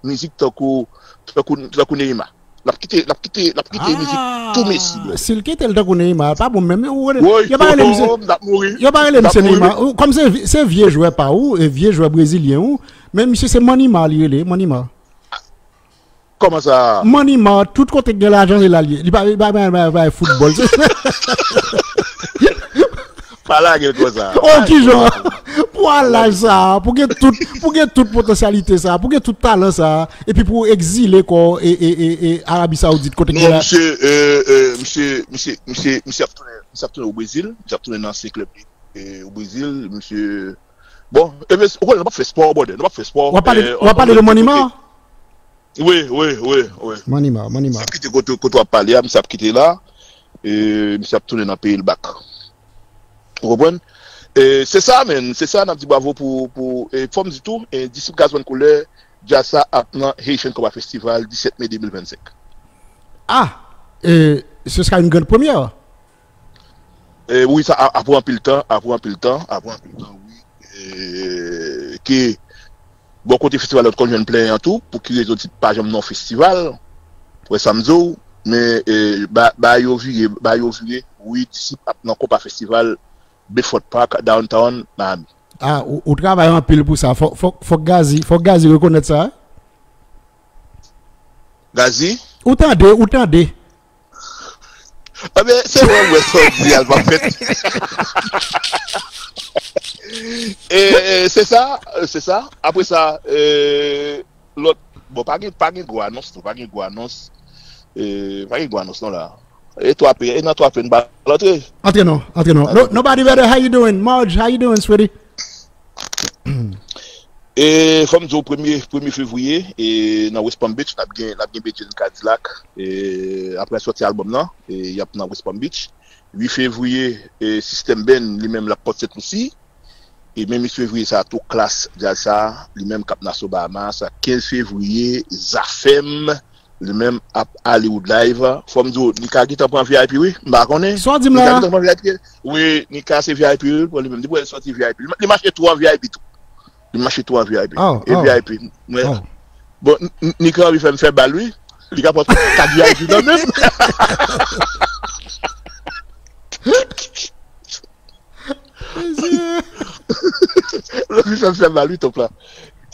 mizik tankou, tankou, tankou Neymar. L ap kite, l ap kite, l ap kite mizik tou mesi, bro. Si l kite l tankou Neymar, pa bon menm. Ou wè, Woy, yo pa rele oh, misye, oh, m t ap mouri. Yo pa rele M t ap misye mouri. Neymar. Ou, kòm se vi- se vye jwè pa ou, e vye jwè brezilyen ou, men misye se Manimar li rele, Manimar. Kòman sa? Manimar, tout kote k gen lajan, se la l ye. Li pa, li pa, pa, pa, pa foutbòl. Pa lage l konsa. Oh, kijan? Pou al laj sa, pou gen tout, pou gen tout potansyalite sa, pou gen tout talan sa, epi pou egzile kò e, e, e, e Arabi Saoudit kote k gen Non, la. Misye, eh, eh, misye, misye, misye, misye ap tounen, misye ap tounen o Brezil, misye ap tounen nan ansyen klèb li, eh, o Brezil, misye. Bon, e men, ou konnen, nou p ap fè spò, brother, nou p ap fè spò. W ap pale, eh, w ap pale de Manimar? Wi, wi, wi, wi. Manimar, Manimar. Misye ap kite kote, kote w ap pale a, misye ap kite la. E misye ap tounen nan peyi l bak. Ou konprann? E se sa, men. Se sa, n ap di bravo pou, pou, e fò m di tou, e Disip Gazman Koulè, djaz sa ap nan Haitian Compas Festival, disèt me de mil vennsenk. Ah, e, ce sera une grande première. E wi, sa ap, ap pran anpil tan, ap pran anpil tan, ap pran anpil tan, wi. E ke bò kote festival yo t konn jwenn plenyen an tou, pou ki rezon Disip pa janm nan yon festival. Ou wè sa m di w, men, e, ba, ba yo vire, ba yo vire, wi, Disip ap nan Compas Festival, Bedford Park, Downtown, Miami. Ah, ou, ou travay anpil pou sa. Fòk, fòk, fòk Gazi, fòk Gazi rekonèt sa. Gazi? Ou tande, ou tande. Ebyen, se wè, wè, sa w di a, l pa fèt. E, e, se sa, e, se sa. Apre sa, e, lòt, Bon, pa gen, pa gen gwo anons, non, pa gen gwo anons. E, pa gen gwo anons, non, la. E twa pe, e nan twa pe, n ba l antre. Antre non, antre non. No, nobody better. How you doing? Marge, how you doing, sweetie? E fò m di w, premye, premye fevriye, e nan West Palm Beach, n ap gen, n ap gen Bedjine Cadillac. E apre sòti albòm nan, e y ap nan West Palm Beach. Uit fevriye, e System Band, li menm, l ap pòt Sent Lousi. E menm uit fevriye sa tou, Klass Djazz sa, li menm k ap Nassau Bahamas. Kenz fevriye, Zafèm, li menm ap Hollywood Live. Fò m di w, Nika gentan pran V I P, wi. M pa konnen. Sa w di m la? Nika gentan pran V I P. Wi, Nika se V I P, wi, pou li menm. Depi w sòti V I P. Li, li mache tou an V I P tou. Li mache tou an V I P. Oh, e oh. V I P. Mwen, oh. Bon, Nika anvi fè m fè bal, wi. Li ka pran kat V I P nan menm. Lòt li fè m fè mal, wi, Top la.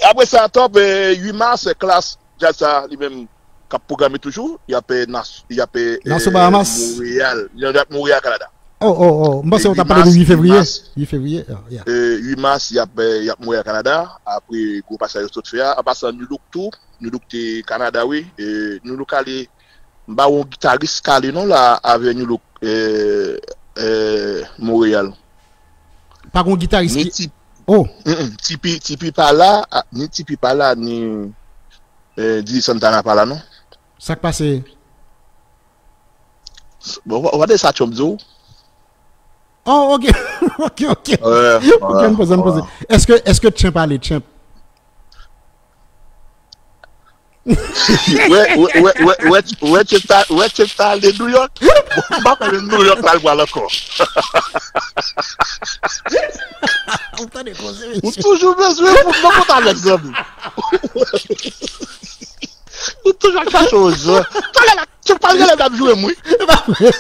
Apre sa, Top, uit mas, Klass Djazz sa, li menm, k ap pwograme toujou. Y ap, y ap Nassau Bahamas. Monreyal. Y ap Monreyal, Kanada. Oh, oh, oh. M panse w t ap pale de uit fevriye. Uit fevriye. Uit mas, y ap, y ap Monreyal, Kanada. Apre gwo pasaj yo sot fè a. An pasan, New Look tou. New Look te Kanada, wi. New Look ale M pa wè yon gitaris k ale non la avè New Look, eh, eh, Monreyal. Pa gon gitaris ki. Ni Tipi. Oh. Mm-mm. Tipi, Tipi pa la, a, ni Tipi pa la, ni eh, Didi Santana pa la non. Sa k pase? Bon, w ade sa Trump di w? Oh, ok. Ok, ok. Ok, ann poze, ann poze. Èske, èske Champ ale, Champ? Wè, wè, wè, wè, wè, wè Champ ta, wè Champ ta ale New York. Bon, m pa konnen New York la l pral ankò. Ou tande koze, mesye. Ou toujou bezwen pou m nan kontak avèk zanmi. Ou toujou ap chache yon jan. Talè la, Champ pral rele m l ap joure m, wi.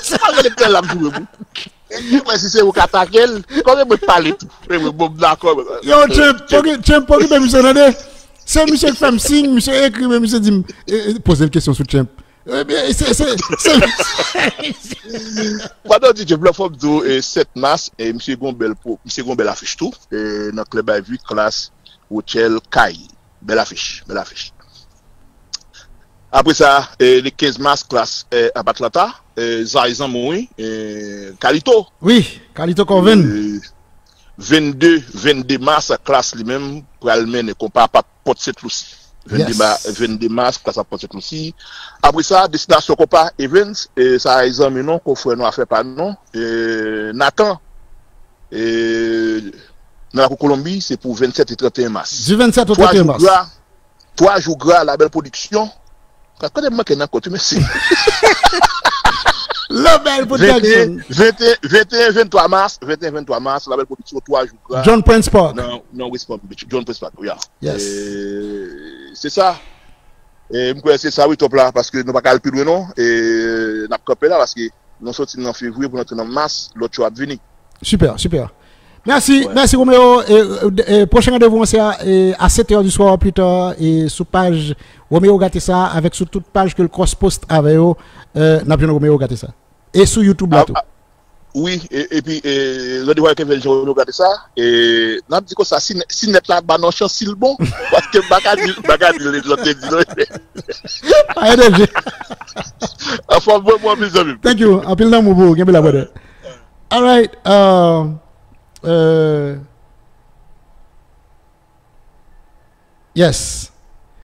Champ pral rele m talè l ap joure m, wi. Mwen si se ou k atake l, kòm mwen pale tou. Mwen bon m dakò. Yo, Champ, Champ, okipe misye tande. Se misye k fè m siy, misye ekri, men misye di m, eh, eh, poze l kesyon sou Champ. Ebyen, se, se, se, Pandan w di Champ la, fò m di w, eh, sèt mas, eh, misye gon bèl po, misye gon bèl afich tou, eh, nan Club Ivy, Klass, Rothschild, Kay. Bèl afich, bèl afich. Apre sa, eh, le kenz mas, Klass, eh, ap Atlanta, eh, Zay zanmi w, wi, eh, Kalito. Wi, Kalito Corvin. Eh, vennde, vennde mas, Klass li menm pral mennen konpa ap Port Saint Lucie. Vennde ma-, vennde mas, Klass ap Port Saint Lucie. Apre sa, destinasyon konpa, Evans, eh, sa Zay zanmi non, konfrè nou, afè pa nou, eh, Nathan, eh, nan lakou Kolonbi, se pou vennsèt e trannteyen mas. Di vennsèt o trannteyen mas. Twa jou gra, twa jou gra, Labèl Pwodiksyon. Kote m manke nan kont, mesye. Labèl Pwodiksyon. Venteyen, venteyen, venntwa mas, venteyen, venntwa mas, Labèl Pwodiksyon, twa jou gra. John Prince Park. Nan, nan West Palm Beach. John Prince Park, yeah. Yes. Eh, se sa. E m kwè se sa, wi, Top la, paske nou pa ka al pi lwen, non. E n ap kanpe la, paske nou soti nan fevriye pou n antre nan mas, lòt yo ap vini. Super, super. Mèsi, mèsi Romeo. E, e, e, pwochen randevou an se a, e, a sèt è di swa, pli ta, e, sou paj Romeo Gatesa, avèk sou tout paj ke l cross post avè yo, e, n ap jwenn Romeo Gatesa. E sou YouTube la tou. Wi, e, epi, e, randevou avèk Evans Jean Romeo Gatesa, e, n ap di konsa, si, si nèt la ba nou chans, si l bon, paske m pa ka di, m pa ka di l lòt te di non. Pa gen danje. Anfòm, bon, bon, anpil zanmi m. Thank you, anpil lanmou pou ou, kenbe la, brother. Alright, uh, uh, yes.